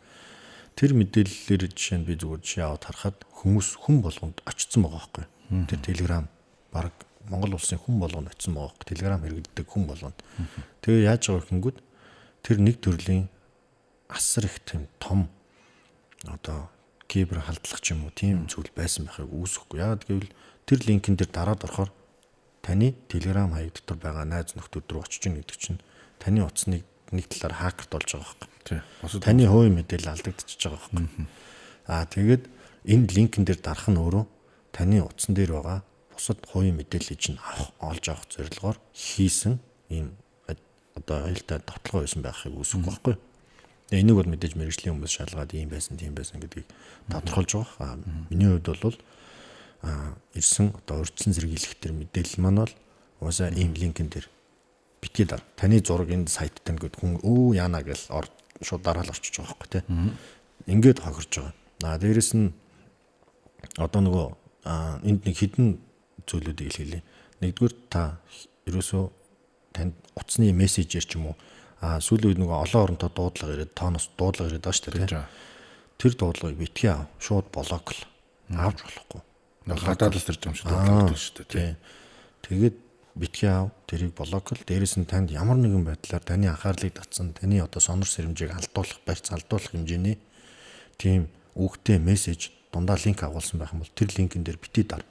Тэр мэдээллээр жишээ нь би зүгээр жишээ аваад харахад хүмүүс хүн болгонд очсон байгаа байхгүй. Тэр Telegram баг Монгол улсын хүн болгонд очсон байгаа байхгүй. Telegram хэрэглэдэг хүн болгонд. Тэгээ яаж байгаа гэнгүүт тэр нэг төрлийн асар их тийм том одоо кибер халдлага ч юм уу тийм зүйл байсан байхыг үүсэхгүй. Яагаад гэвэл тэр линкэн дээр дараад орохоор таны Telegram хаяг дотор байгаа найз нөхдөд рүү очиж гин гэдэг чинь таны утасныг нэг талаар хакерт болж байгаа байхгүй. Тийм. Таны хувийн мэдээлэл алдагдчихж байгаа байхгүй. Аа тэгээд энэ линкэн дээр дарах нь өөрөө таны утсан дээр байгаа бусад хувийн мэдээллийг чинь авах, олж авах зорилгоор хийсэн ийм одоо аюултай довтлогоо байсан байхыг үүсэхгүй байхгүй. Тэгээ энийг бол мэдээж мэрэгжлийн хүмүүс шалгаад ийм байсан, тийм байсан гэдгийг тодорхойлж байгаа. Миний хувьд бол ирсэн одоо урьдчилан сэргийлэх тэр мэдээлэл маань бол угаасаа ийм линкэн дээр битгий дар. Таны зураг энэ сайт тань гэд хүн өө яана гэл шууд дараал орчиж байгаа байхгүй тий. Ингээд хохирж байгаа. Аа дээрэс нь одоо нөгөө энд нэг хідэн зүйлүүдийг хэлье. Нэгдүгээр та ерөөсөө танд утасны мессежээр ч юм уу сүүлийн үед нөгөө олон оронтой дуудлага ирээд тооноос дуудлага ирээд байгаа шүү дээ тий. Тэр дуудлагыг битгий ав. Шууд блокл. Авч болохгүй. Гадаадас ирж байгаа юм шиг дуудлага өгдөг шүү дээ тий. Тэгээд Битгий ав, тэрийг блокл. Дээрээс нь танд ямар нэгэн байдлаар таны анхаарлыг татсан, таны одоо сонор сэрэмжийг алдуулах, барьц алдуулах хэмжээний тийм үгтэй мессеж дундаа линк агуулсан байх юм бол тэр линкэн дээр битгий дар.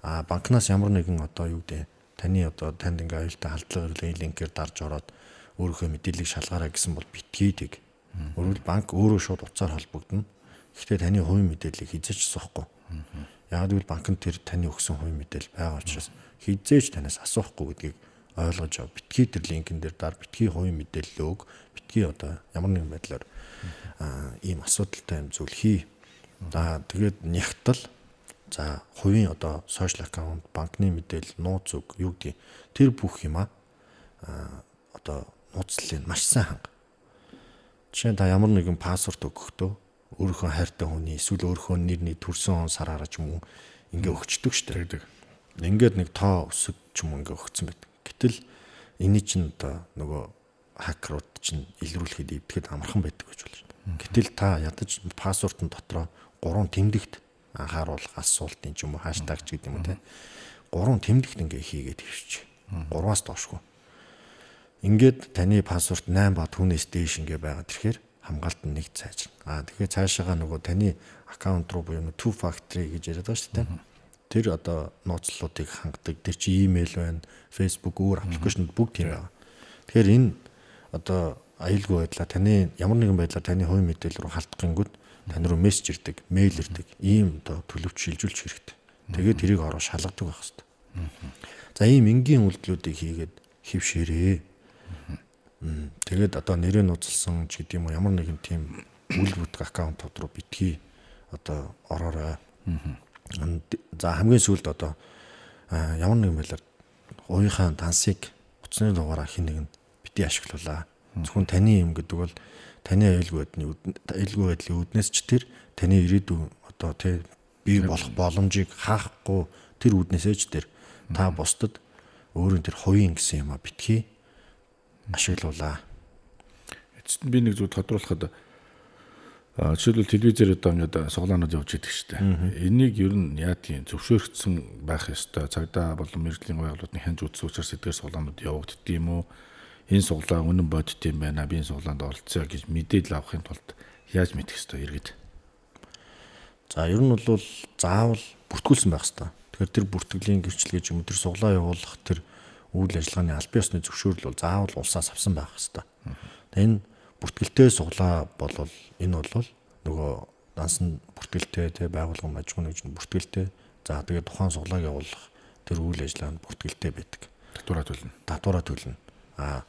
Аа банкнаас ямар нэгэн одоо юу гэдэг таны одоо танд ингээ аюултай халдлага ирлээ линкээр дарж ороод өөрийнхөө мэдээллийг шалгаарай гэсэн бол битгий тэг. Өөрөөр банк өөрөө шууд утсаар холбогдоно. Гэхдээ таны хувийн мэдээллийг хизээч асуухгүй. Яг гэвэл банкнд тэр таны өгсөн хувийн мэдээлэл байгаа учраас хизээч танаас асуухгүй гэдгийг ойлгож ав. Битгий тэр линкэн дээр дар, битгий хувийн мэдээлэл өг, битгий одоо ямар нэгэн байдлаар ийм асуудалтай юм зүйл хий. За тэгээд нягтал за хувийн одоо сошиал аккаунт, банкны мэдээлэл, нууц үг юу гэдэг тэр бүх юм одоо нууцлалыг маш сайн ханга. Жишээ нь та ямар нэгэн пассворд өгөхдөө өөрийнхөө хайртай хүний эсвэл өөрийнхөө нэрний төрсөн он сараараа ч юм уу ингээ өгчдөг шүү дээ. Ингээд нэг тоо өсөг ч юм уу ингээ өгцөн байдаг. Гэтэл эний чинь одоо нөгөө хакерууд чинь илрүүлэхэд эвдэхэд амархан байдаг гэж болж байна. Гэтэл та ядаж пассвортын дотроо 3 тэмдэгт анхааруулах асуултын ч юм уу хаштаг ч гэдэг юм уу те. 3 тэмдэгт ингээ хийгээд хэвч. 3-аас доошгүй. Ингээд таны пассворд 8 ба түүнээс дээш ингээ байгаа тэрхээр хамгаалт нь нэг цайжирна. Аа тэгэхээр цаашаага нөгөө таны аккаунт руу буюу two factory гэж яриад байгаа шүү дээ. Тэр одоо нууцлалуудыг хангадаг. Тэр чи имэйл байна, Facebook өөр аппликейшнуд бүгд тийм байгаа. Тэгэхээр энэ одоо аюулгүй байдлаа таны ямар нэгэн байдлаар таны хувийн мэдээлэл рүү халдах гингүүд тань руу мессеж ирдэг, мэйл ирдэг. Ийм одоо төлөвч шилжүүлэх хэрэгтэй. Тэгээд тэрийг ороо шалгадаг байх хэрэгтэй. За ийм энгийн үйлдэлүүдийг хийгээд хөвшөөрэй. Тэгээд одоо нэрээ нууцлсан ч гэдэг юм уу ямар нэгэн тийм үйл бүтг аккаунтууд руу битгий одоо ороорой. За хамгийн сүүлд одоо ямар нэгэн байдлаар уяхаа дансыг утасны дугаараа хин нэг нь битгий ашиглуулаа. Зөвхөн таны юм гэдэг бол таны аюулгүй байдлын үүднээс ч тэр таны ирээдүйн одоо тий бий болох боломжийг хаахгүй тэр үүднээсээ ч тэр та бусдад өөрийн тэр хувийн гэсэн юм а битгий ашиглуулаа. Эцэст нь би нэг зүйл тодруулахад жишээлбэл телевизээр одоо ингээд суглаанууд явж идэг шүү дээ. Энийг ер нь яадгийн зөвшөөрөгдсөн байх ёстой. Цагдаа болон мэргэжлийн байгууллагуудын хянж үзсэн учраас эдгээр суглаанууд явагддсан юм уу? Энэ суглаа үнэн бодит юм байна. Би энэ суглаанд оролцъё гэж мэдээлэл авахын тулд яаж мэдэх ёстой иргэд? За ер нь бол заавал бүртгүүлсэн байх ёстой. Тэгэхээр тэр бүртгэлийн гэрчлэл гэж юм тэр суглаа явуулах тэр үйл ажиллагааны албан ёсны зөвшөөрөл бол заавал улсаас авсан байх ёстой. Энэ бүртгэлтэй суглаа бол энэ бол нөгөө дансан бүртгэлтэй те байгууллага маж ахуйн нэгж бүртгэлтэй. За тэгээд тухайн суглааг явуулах тэр үйл ажиллагаа нь бүртгэлтэй байдаг. Татвараа төлнө. Татвараа төлнө. А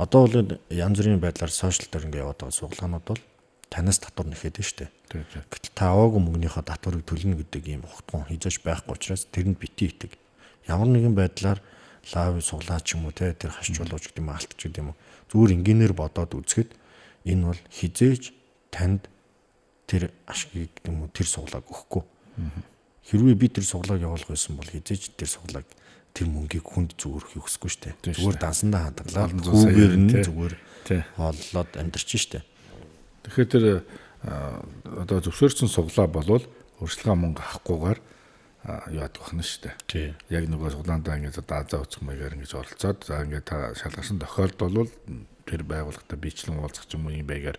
одоо бол янз бүрийн байдлаар сошиал дээр ингээ яваад байгаа суглаанууд бол танаас татвар нэхэд нь штэ. Гэтэл та аваагүй мөнгөнийхөө татварыг төлнө гэдэг ийм ухтгон хизээж байхгүй учраас тэрэнд битгий итэг. Ямар нэгэн байдлаар лав суглаа ч юм уу те тэр хашчуулууч гэдэг юм алтч гэдэг юм уу зүгээр энгийнээр бодоод үзэхэд энэ бол хизээж танд тэр ашгийг гэдэг юм уу тэр суглааг өгөхгүй. Хэрвээ би тэр суглааг явуулах байсан бол хизээж тэр суглааг тэр мөнгийг хүнд зүгээр хийх ёсгүй шүү дээ. Зүгээр дансандаа хадгалаад хүүгээр нь зүгээр хооллоод амьдарч штэ. Тэгэхээр тэр одоо зөвшөөрсөн суглаа болвол урьдчилгаа мөнгө авахгүйгээр яадаг байна шүү дээ. Яг нөгөө суглаандаа ингээд одоо азаа өцөх маягаар ингэж оролцоод за ингээд та шалгарсан тохиолдол бол тэр байгууллагатай бичлэн уулзах ч юм уу юм байгаар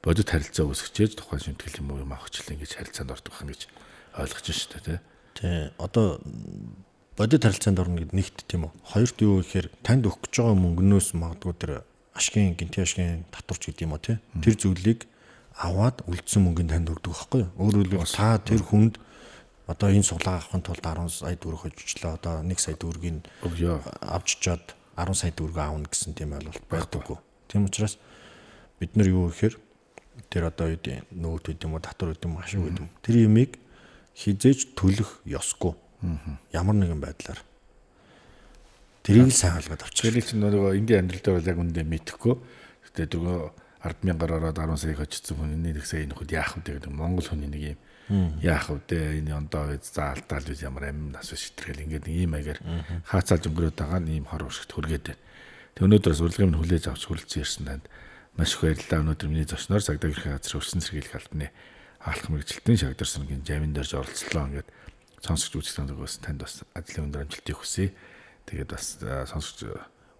бодит харилцаа үүсгчээж тухайн шимтгэл юм уу юм авах чил ингэж харилцаанд ордог байна гэж ойлгож шүү дээ, тий. Тий. Одоо бодит харилцаанд орно гэд нэгт тийм үү. Хоёрт юу гэхээр танд өгөх гэж байгаа мөнгнөөс магадгүй тэр ашигын гинти ашигын татварч гэдэг юм уу тий. Тэр зүйлийг аваад үлдсэн мөнгөнд танд өгдөг байхгүй юу? Өөрөөр хэлбэл та тэр хүнд одоо энэ суглаа авахын тулд 10 сая төгрөг хожичлаа. Одоо 1 сая төгрөгийг авч чад 10 сая төгрөг аавна гэсэн тийм ойлголт байдаггүй. Тийм учраас бид нар юу гэхээр тэр одоо юу гэдэг нөөт гэдэг юм уу татвар гэдэг юм уу ашиг гэдэг юм. Тэр юмыг хизээж төлөх ёсгүй. Ямар нэгэн байдлаар тэрийг л сайн ойлгоод авчих. Тэр чинь нөгөө энгийн амьдрал дээр бол яг үндэ мэдэхгүй. Гэтэ нөгөө 100000 ороод 10 сая хожигдсан хүн энэ 1 сая нөхөд яах вэ гэдэг Монгол хүний нэг юм яах вэ энэ ондоо байж за алдаал биш ямар амин нас биш итгэл ингээд нэг ийм маягаар хаацаалж өнгөрөөд байгаа нь ийм хор уршигт хүргээд байна. Тэг өнөөдөр урилгыг минь хүлээж авч хүрэлцэн ирсэн танд маш их баярлалаа. Өнөөдөр миний зочноор цагдаа гэрхийн газар өрсөн сэргийлэх албаны алах мэргэжилтэн Шагдар сүнгийн жамин дэрж оролцлоо. Ингээд сонсогч үзэгчдийн зүгээс танд бас ажлын өндөр амжилтыг хүсье. Тэгээд бас сонсогч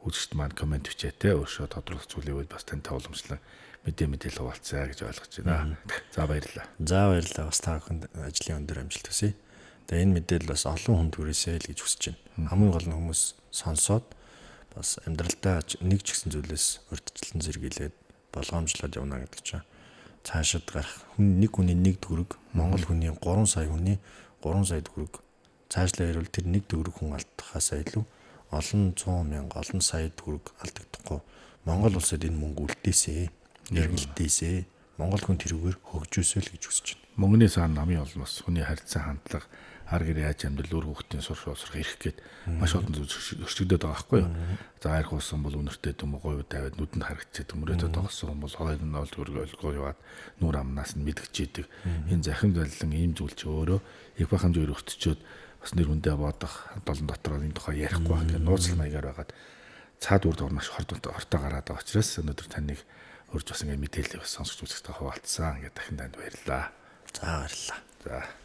үзэгчд маань комент бичээ те өөрсдөө тодруулах зүйлийг бас тантай уламжлан мэдээлэл хуваалцъя гэж ойлгож байна. За баярлалаа. За баярлалаа. Бас та бүхэнд ажлын өндөр амжилт хүсье. Тэгээ энэ мэдээлэл бас олон хүнд хүрээсэй л гэж хүсэж байна. Хамгийн гол нь хүмүүс сонсоод бас амьдралдаа нэг ч гэсэн зүйлээс урьдчилан сэргийлээд болгоомжлоод явна гэдэг чинь цаашид гарах хүн нэг хүний 1 төгрөг, Монгол хүний 3 сая хүний 3 сая төгрөг цаашлаа ярил тэр 1 төгрөг хүн алдахаасаа илүү олон 100 мянга олон сая төгрөг алдагдахгүй Монгол улсад энэ мөнгө үлдээсэй, эргэлдээсэй. Монгол хүн тэрүүгээр хөгжөөсэй л гэж хүсэж байна. Мөнгөний сан намын олмос хүний харьцан хандлага ар гэр яаж амьдрал үр хүүхдийн сурах сурах эрх гээд маш олон зүйл өрчигдөд байгаа байхгүй юу. За арх уусан бол үнэртэй дүм говь тавиад нүдэнд харагдчихэдэг, мөрөөдөд тоглосон хүн бол хоёр нь ол төгрөг яваад нүүр амнаас нь мэдгчээдэг. Энэ захин заллан ийм зүйл чи өөрөө их бах хэмжээгээр өртчөөд бас нэр хүндээ бодох долон дотор энэ тухай ярихгүй байх гэх нууцлал маягаар байгаад цаад үр дор маш хортой гараад байгаа учраас өнөөдөр таныг урьж бас ингээд мэдээлэл бас сонсогч үзэгчтэй хуваалцсан. Ингээд дахин танд баярлалаа. За баярлалаа. За.